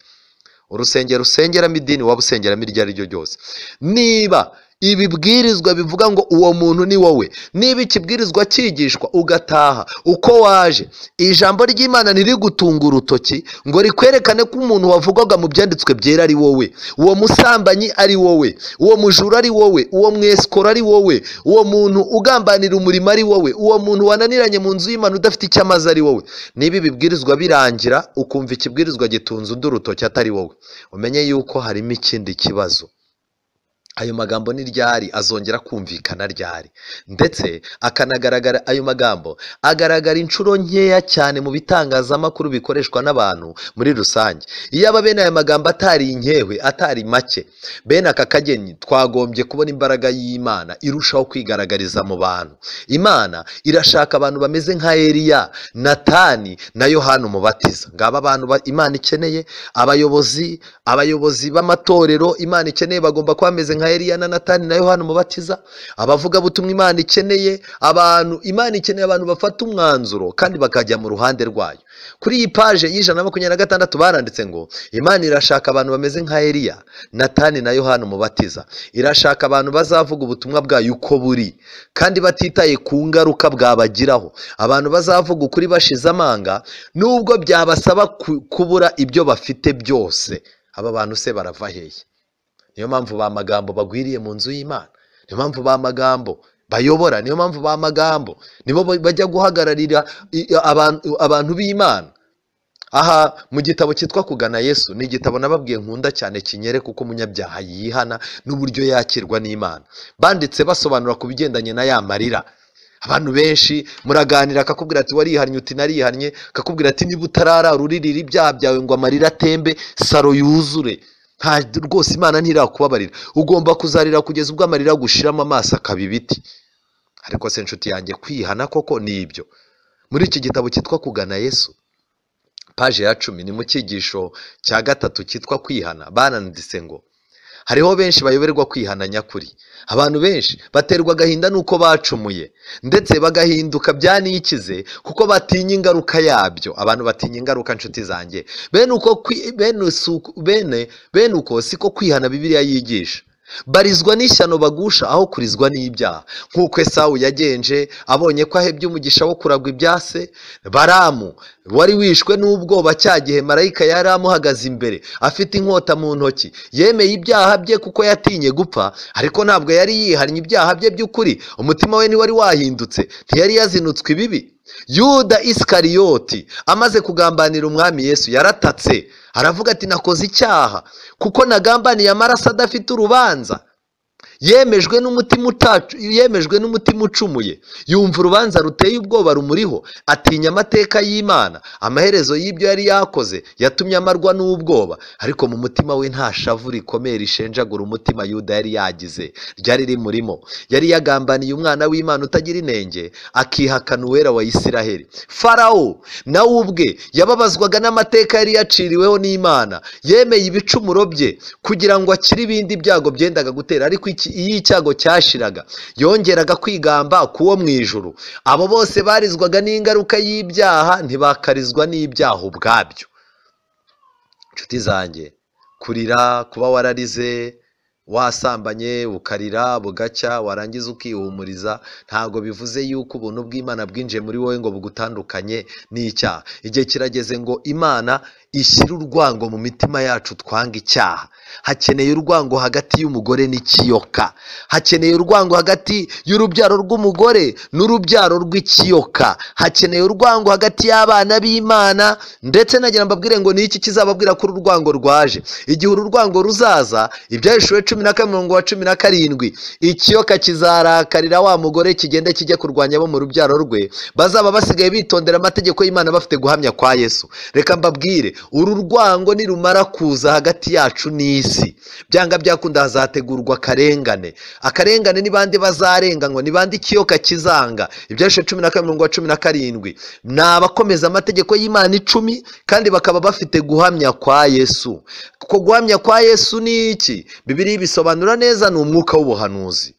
S1: Urusengero usengeramo, idini waba usengeramo iryo ari ryo ryose, niba ibibwirizwa bivuga ngo uwo muntu ni wowe, niba ikibwirizwa cyigishwa ugataha uko waje, ijambo ry'Imana ntirigutunga urutoki ngo rikwerekane ko umuntu wavugwaga mu byanditswe byera ari wowe, uwo musambanyi ari wowe, uwo mujura ari wowe, uwo mwesikoro ari wowe, uwo muntu ugambanira umurimo ari wowe, uwo muntu wananiranye mu nzu y'Imana udafite icyo amaze ari wowe. Niba ibibwirizwa birangira ukumva ikibwirizwa gitunze undi urutoki atari wowe, umenye yuko harimo ikindi kibazo. Ayo magambo ni ryari azongera kumvikana? Ryari? Ndetse akanagaragara, ayo magambo agaragara inshuro nkeya cyane mu bitangazamakuru bikoreshwa n'abantu muri rusange. Iyo aba bene aya magambo atari inkewe, atari make bene aka kageni, twagombye kubona imbaraga y'Imana irushaho kwigaragariza mu bantu. Imana irashaka abantu bameze nka Eliya, Natani na Yohana Umubatiza. Ngaba abantu Imana ikeneye. Abayobozi b'amatorero Imana ikeneye bagomba kuba bameze nka Eliya na Natani na Yohana Umubatiza. Abavugabutumwa Imana ikeneye, abantu Imana ikeneye, abantu bafata umwanzuro kandi bakajya mu ruhande rwayo. Kuri iyi paje y'126 baranditse ngo Imana irashaka abantu bameze nka Eliya, Natani na Yohana Umubatiza. Irashaka abantu bazavuga ubutumwa bwayo uko buri kandi batitaye ku ngaruka bwabagiraho, abantu bazavuga ukuri bashize amanga nubwo byabasaba kubura ibyo bafite byose. Aba bantu se barava hehe? Niyo mpamvu ba magambo bagwiriye mu nzu y'Imana, niyo mpamvu ba magambo bayobora, niyo mpamvu ba magambo nibo bajya guhagararira abantu b'Imana. Aha mu gitabo cyitwa Kugana Yesu, ni igitabo nababwiye nkunda cyane, kinyereka uko umunyabyaha yihana n'uburyo yakirwa n'Imana. Banditse basobanura ku bigendanye na ya marira. Abantu benshi muraganira akakubwira ati warihannye? Uti narihannye. Akakubwira ati niba utarara uririra ibyaha byawe ngo amarira atembe saro yuzure, nta rwose Imana ntirakubabarira. Ugomba kuzarira kugeza ubwo amarira agushiramo amaso akaba ibiti. Ariko se inshuti yanjye, kwihana koko ni ibyo? Muri iki gitabo cyitwa Kugana Yesu, paje ya 10, ni mu cyigisho cya gatatu cyitwa kwihana, baranditse ngo hariho benshi bayoberwa kwihana nyakuri. Abantu benshi baterwa agahinda n'uko bacumuye, ndetse bagahinduka byanikize kuko batinya ingaruka yabyo. Abantu batinya ingaruka, nshuti zanjye. Bene uko bene bene uko siko kwihana Bibiliya yigisha. Barizwa n'ishyano bagusha aho kurizwa n'ibyaha, nk'uko Esawu yagenje abonye ko ahebye umugisha wo kuragwa ibya se. Baramu wari wishwe n'ubwoba cya gihe marayika yari amuhagaze imbere afite inkota mu ntoki, yemeye ibyaha bye kuko yatinye gupfa, ariko ntabwo yari yihannye ibyaha bye by'ukuri. Umutima we ntiwari wahindutse, ntiyari yazinutswe ibibi. Yuda Isikariyoti amaze kugambanira umwami Yesu yaratatse, aravuga ati nakoze icyaha kuko nagambaniye amaraso adafite urubanza. Yemejwe n'umutima ucumuye, yumva urubanza ruteye ubwoba rumuriho, atinya amateka y'Imana. Amaherezo y'ibyo yari yakoze yatumye amarwa n'ubwoba, ariko mu mutima we nta shavu rikomeye rishenjagura umutima Yuda yari yagize ryari rimurimo. Yari yagambaniye umwana w'Imana utagira inenge, akihakana uwera wa Isiraheli. Farawo nawe ubwe yababazwaga n'amateka yari yaciriweho n'Imana, yemeye ibicumuro bye kugira ngo akire ibindi byago byendaga gutera, ariko iyo icyago cyashiraga yongeraga kwigamba kuwo mu ijuru. Abo bose barizwaga n'ingaruka y'ibyaha, ntibakarizwa n'ibyaha ubwabyo. Inshuti zanjye, kurira, kuba wararize, wasambanye ukarira bugacya, warangiza ukihumuriza, ntabwo bivuze yuko ubuntu bw'Imana bwinjiye muri wowe ngo bugutandukanye n'icyaha. Igihe kirageze ngo Imana ishyire urwango mu mitima yacu, twanga icyaha. Hakeneye urwango hagati y'umugore n'ikiyoka, hakeneye urwango hagati y'urubyaro rw'umugore n'urubyaro rw'ikiyoka, hakeneye urwango hagati y'abana b'Imana. Ndetse nagira mbabwire ngo ni iki kizababwira ko uru rwango rwaje? Igihe uru rwango ruzaza, Ibyahishuwe 12:17, ikiyoka kizarakarira wa mugore, kigende kijye kurwanya abo mu rubyaro rwe bazaba basigaye bitondera amategeko y'Imana bafite guhamya kwa Yesu. Reka mbabwire, uru rwango nirumara kuza hagati yacu n'isi, byanga byakunda hazategurwa akarengane. Akarengane ni bande bazarenganywa? Ni bande ikiyoka kizanga? Ibyahishuwe 12:17, ni abakomeza amategeko y'Imana 10 kandi bakaba bafite guhamya kwa Yesu. Kuko guhamya kwa Yesu ni iki? Bibiliya bisobanura neza, ni umwuka w'ubuhanuzi.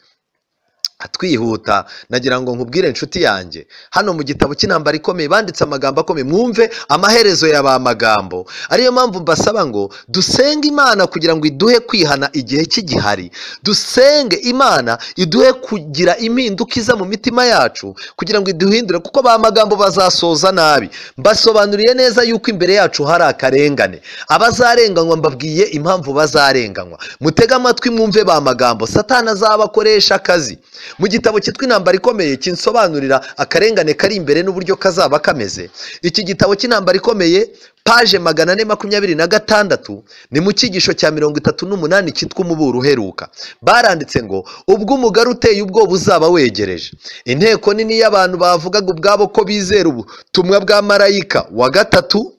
S1: Twihuta nagira ngo nkubwire inshuti yanjye, hano mu gitabo cy'intambara ikomeye banditse amagambo akomeye, mwumve amaherezo ya ba magambo. Ariyo mpamvu mbasaba ngo dusenge Imana kugira ngo iduhe kwihana igihe kigihari, dusenge Imana iduhe kugira impinduka iza mu mitima yacu kugira ngo iduhindure, kuko ba magambo bazasoza nabi. Mbasobanuriye neza yuko imbere yacu hari akarengane. Abazarenganywa mbabwiye impamvu bazarenganywa. Mutege amatwi mwumve ba magambo, Satani azabakoresha akazi. Mu gitabo cyitwa intambara ikomeye kinsobanurira akarengane kari imbere n'uburyo kazaba kameze. Iki gitabo cy'intambara ikomeye paje 426 ni mu cyigisho cya 38 cyitwa umuburo uheruka. Baranditse ngo ubwo umugari uteye ubwoba uzaba wegereje, inteko nini y'abantu bavugaga ubwabo ko bizera ubutumwa bwa marayika wa gatatu,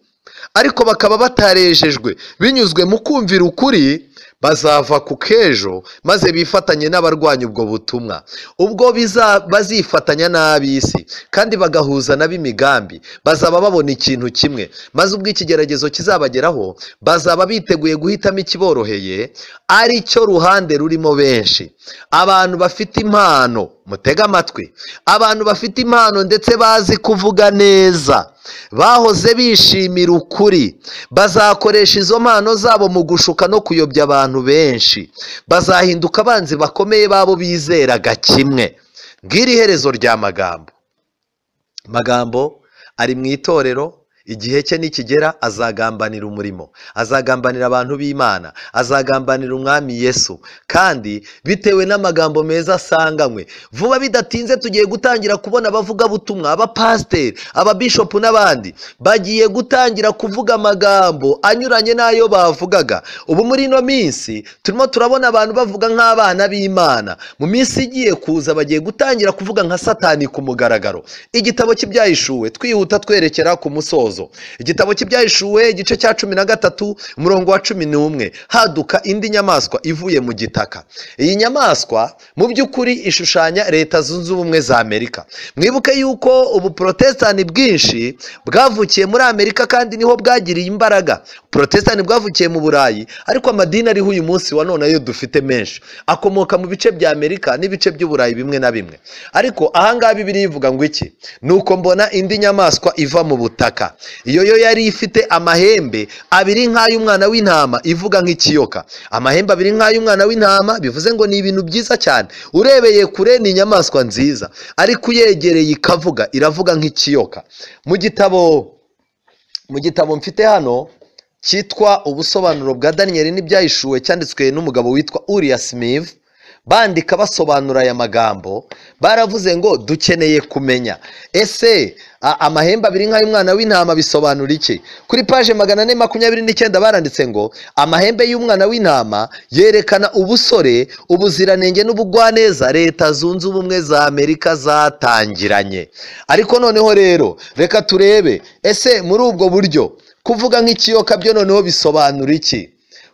S1: ariko bakaba batarejejwe binyuzwe mu kumvira ukuri, bazava ku kejo maze bifatanye n'abarwanya ubwo butumwa. Ubwo bazifatanya n'ab'isi kandi bagahuza n'ab'imigambi, bazaba babona ikintu kimwe, maze ubwo ikigeragezo kizabageraho bazaba biteguye guhitamo ikiboroheye, ari cyo ruhande rurimo benshi. Abantu bafite impano, mutega amatwi, abantu bafite impano ndetse bazi kuvuga neza, bahoze bishimira ukuri, bazakoresha izo mpano zabo mu gushuka no kuyobya abantu benshi. Bazahinduka abanzi bakomeye babo bizeraga kimwe. Ngiri iherezo rya magambo. Magambo ari mu itorero, igihe cye nikigera azagambanira umurimo, azagambanira abantu b'Imana, azagambanira umwami Yesu. Kandi bitewe n'amagambo meza asanganywe, vuba bidatinze tugiye gutangira kubona abavugabutumwa, abapasiteri, ababishopu n'abandi bagiye gutangira kuvuga amagambo anyuranye n'ayo bavugaga. Ubu muri ino minsi turimo turabona abantu bavuga nk'abana b'Imana, mu minsi igiye kuza bagiye gutangira kuvuga nka Satani ku mugaragaro. Igitabo cy'Ibyahishuwe, twihuta twerekera ku musozo. Igitabo cy'Ibyahishuwe igice cya 13 umurongo wa 11, haduka indi nyamaswa ivuye mu gitaka. Iyi nyamaswa mu by'ukuri ishushanya Leta Zunze Ubumwe za Amerika. Mwibuke yuko ubu protestani bwinshi bwavukiye muri Amerika kandi niho bwagiriye imbaraga. Protestani bwavukiye mu Burayi, ariko amadini ariho uyu munsi wa none ayo dufite menshi akomoka mu bice bya Amerika n'ibice by'Uburayi bimwe na bimwe. Ariko ahangaha Bibiliya ivuga ngo iki? Nuko mbona indi nyamaswa iva mu butaka. Iyo yo yari ifite amahembe abiri nk'ay'umwana w'intama, ivuga nk'ikiyoka. Amahembe abiri nk'ay'umwana w'intama bivuze ngo ni ibintu byiza cyane. Urebeye kure ni inyamaswa nziza, ariko uyegereye ikavuga, iravuga nk'ikiyoka. Mu gitabo mfite hano cyitwa Ubusobanuro bwa Daniel n'Ibyahishuwe, cyanditswe n'umugabo witwa Uriah Smith, Bandika basobanura aya magambo, baravuze ngo dukeneye kumenya ese amahembe abiri nk'ay'umwana w'intama bisobanura iki? Kuri paje 429 baranditse ngo amahembe y'umwana w'intama yerekana ubusore, ubuziranenge n'ubugwaneza Leta Zunze Ubumwe za Amerika zatangiranye. Ariko noneho rero reka turebe ese muri ubwo buryo kuvuga nk'ikiyoka byo noneho bisobanura iki?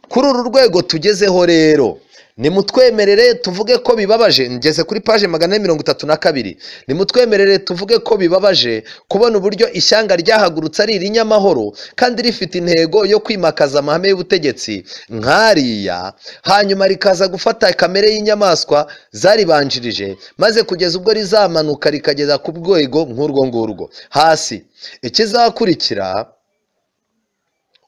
S1: Kuri uru rwego tugezeho rero nimutwemerere tuvuge ko bibabaje. Ngeze kuri paje 432. Nimutwemerere tuvuge ko bibabaje kubona uburyo ishyanga ryahagurutse ari irinyamahoro kandi rifite intego yo kwimakaza amahame y'ubutegetsi nkariya, hanyuma rikaza gufata kamere y'inyamaswa zaribanjirije, maze kugeza ubwo rizamanuka rikageza ku rwego nk'urwo ngurwo hasi. Ikizakurikira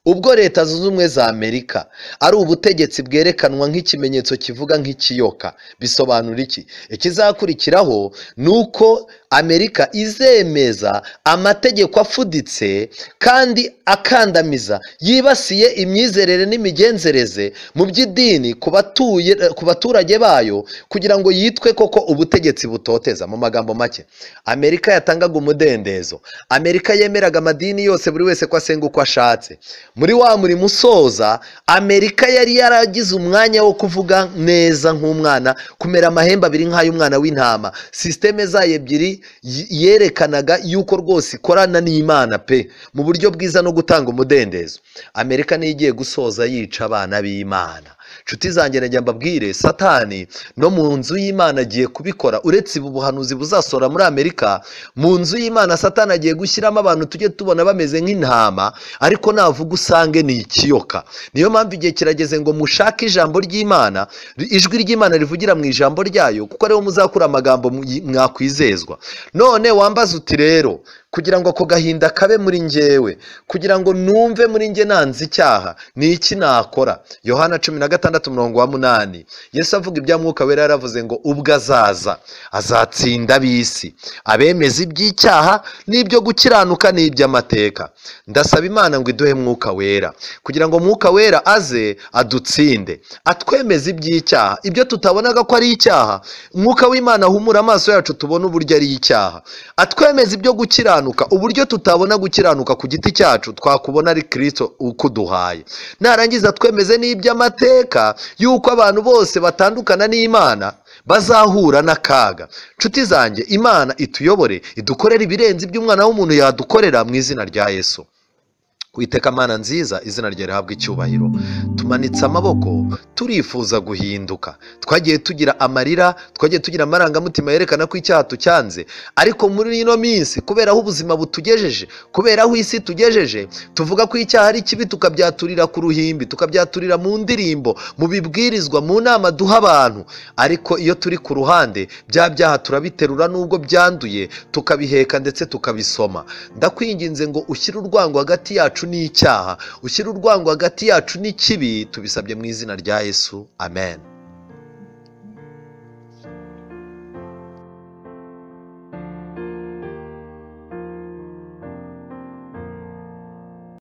S1: ubwo Leta Zunze Ubumwe za Amerika ari ubutegetsi bwerekanwa nk'ikimenyetso kivuga nk'ikiyoka, bisobanura iki? Ikizakurikiraho ni uko Amerika izemeza amategeko afuditse kandi akandamiza yibasiye imyizerere n'imigenzereze mu by'idini ku baturage bayo, kugira ngo yitwe koko ubutegetsi butoteza. Mu magambo make, Amerika yatangaga umudendezo, Amerika yemeraga amadini yose, buri wese ko asenga uko ashatse. Muri wa murimo usoza, Amerika yari yaragize umwanya wo kuvuga neza nk'umwana, kumera amahembe abiri nk'ay'umwana w'intama. Sisiteme zayo ebyiri yerekanaga yuko rwose ikorana n'Imana pe, mu buryo bwiza no gutanga umudendezo. Amerika niyo igiye gusoza yica abana b'Imana. Nshuti zanjye, najya mbabwire, Satani no mu nzu y'Imana agiye kubikora. Uretse ubu buhanuzi buzasora muri Amerika, mu nzu y'Imana Satani agiye gushyiramo abantu tujye tubona bameze nk'intama, ariko navuga usange ni ikiyoka. Niyo mpamvu igihe kirageze ngo mushake ijambo ry'Imana, ijwi ry'Imana rivugira mu ijambo ryayo, kuko ariho muzakura amagambo mwakwizezwa. None wambaza uti rero, kugira ngo ako gahinda kabe muri njyewe, kugira ngo numve muri njye nanze icyaha, ni iki nakora? Yohana 16:8, Yesu avuga ibya Mwuka Wera yaravuze ngo ubwo azaza azatsinda ab'isi, abemeza iby'icyaha n'ibyo gukiranuka n'iby'amateka. Ndasaba Imana ngo iduhe Mwuka Wera, kugira ngo Mwuka Wera aze adutsinde, atwemeze iby'icyaha, ibyo tutabonaga ko ari icyaha. Mwuka w'Imana ahumura amaso yacu tubone uburyo ari icyaha, atwemeze ibyo gukiranuka, uburyo tutabona gukiranuka ku giti cyacu twakubona ari Kristo ukuduhaye. Narangiza twemeze n'iby'amateka yuko abantu bose batandukana n'Imana bazahura n'akaga. Nshuti zanjye, Imana ituyobore, idukorere ibirenze iby'umwana w'umuntu yadukorera mu izina rya Yesu. Witeka Mana nziza, izina ryawe rihabwe icyubahiro. Tumanitse amaboko turifuza guhinduka. Twagiye tugira amarira, twagiye tugira amarangamutima yerekana ko icyaha tucyanze, ariko muri ino minsi kubera aho ubuzima butugejeje, kubera aho isi tugejeje, tuvuga ko icyaha ari kibi, tukabyaturira ku ruhimbi, tukabyaturira mu ndirimbo, mu bibwirizwa, mu nama duha abantu. Ariko iyo turi ku ruhande, bya byaha turabiterura nubwo byanduye, tukabiheka ndetse tukabisoma. Ndakwinginze ngo ushyire urwango hagati yacu n'icyaha, ushyire urwango hagati yacu n'ikibi. Tubisabye mu izina rya Yesu, amen.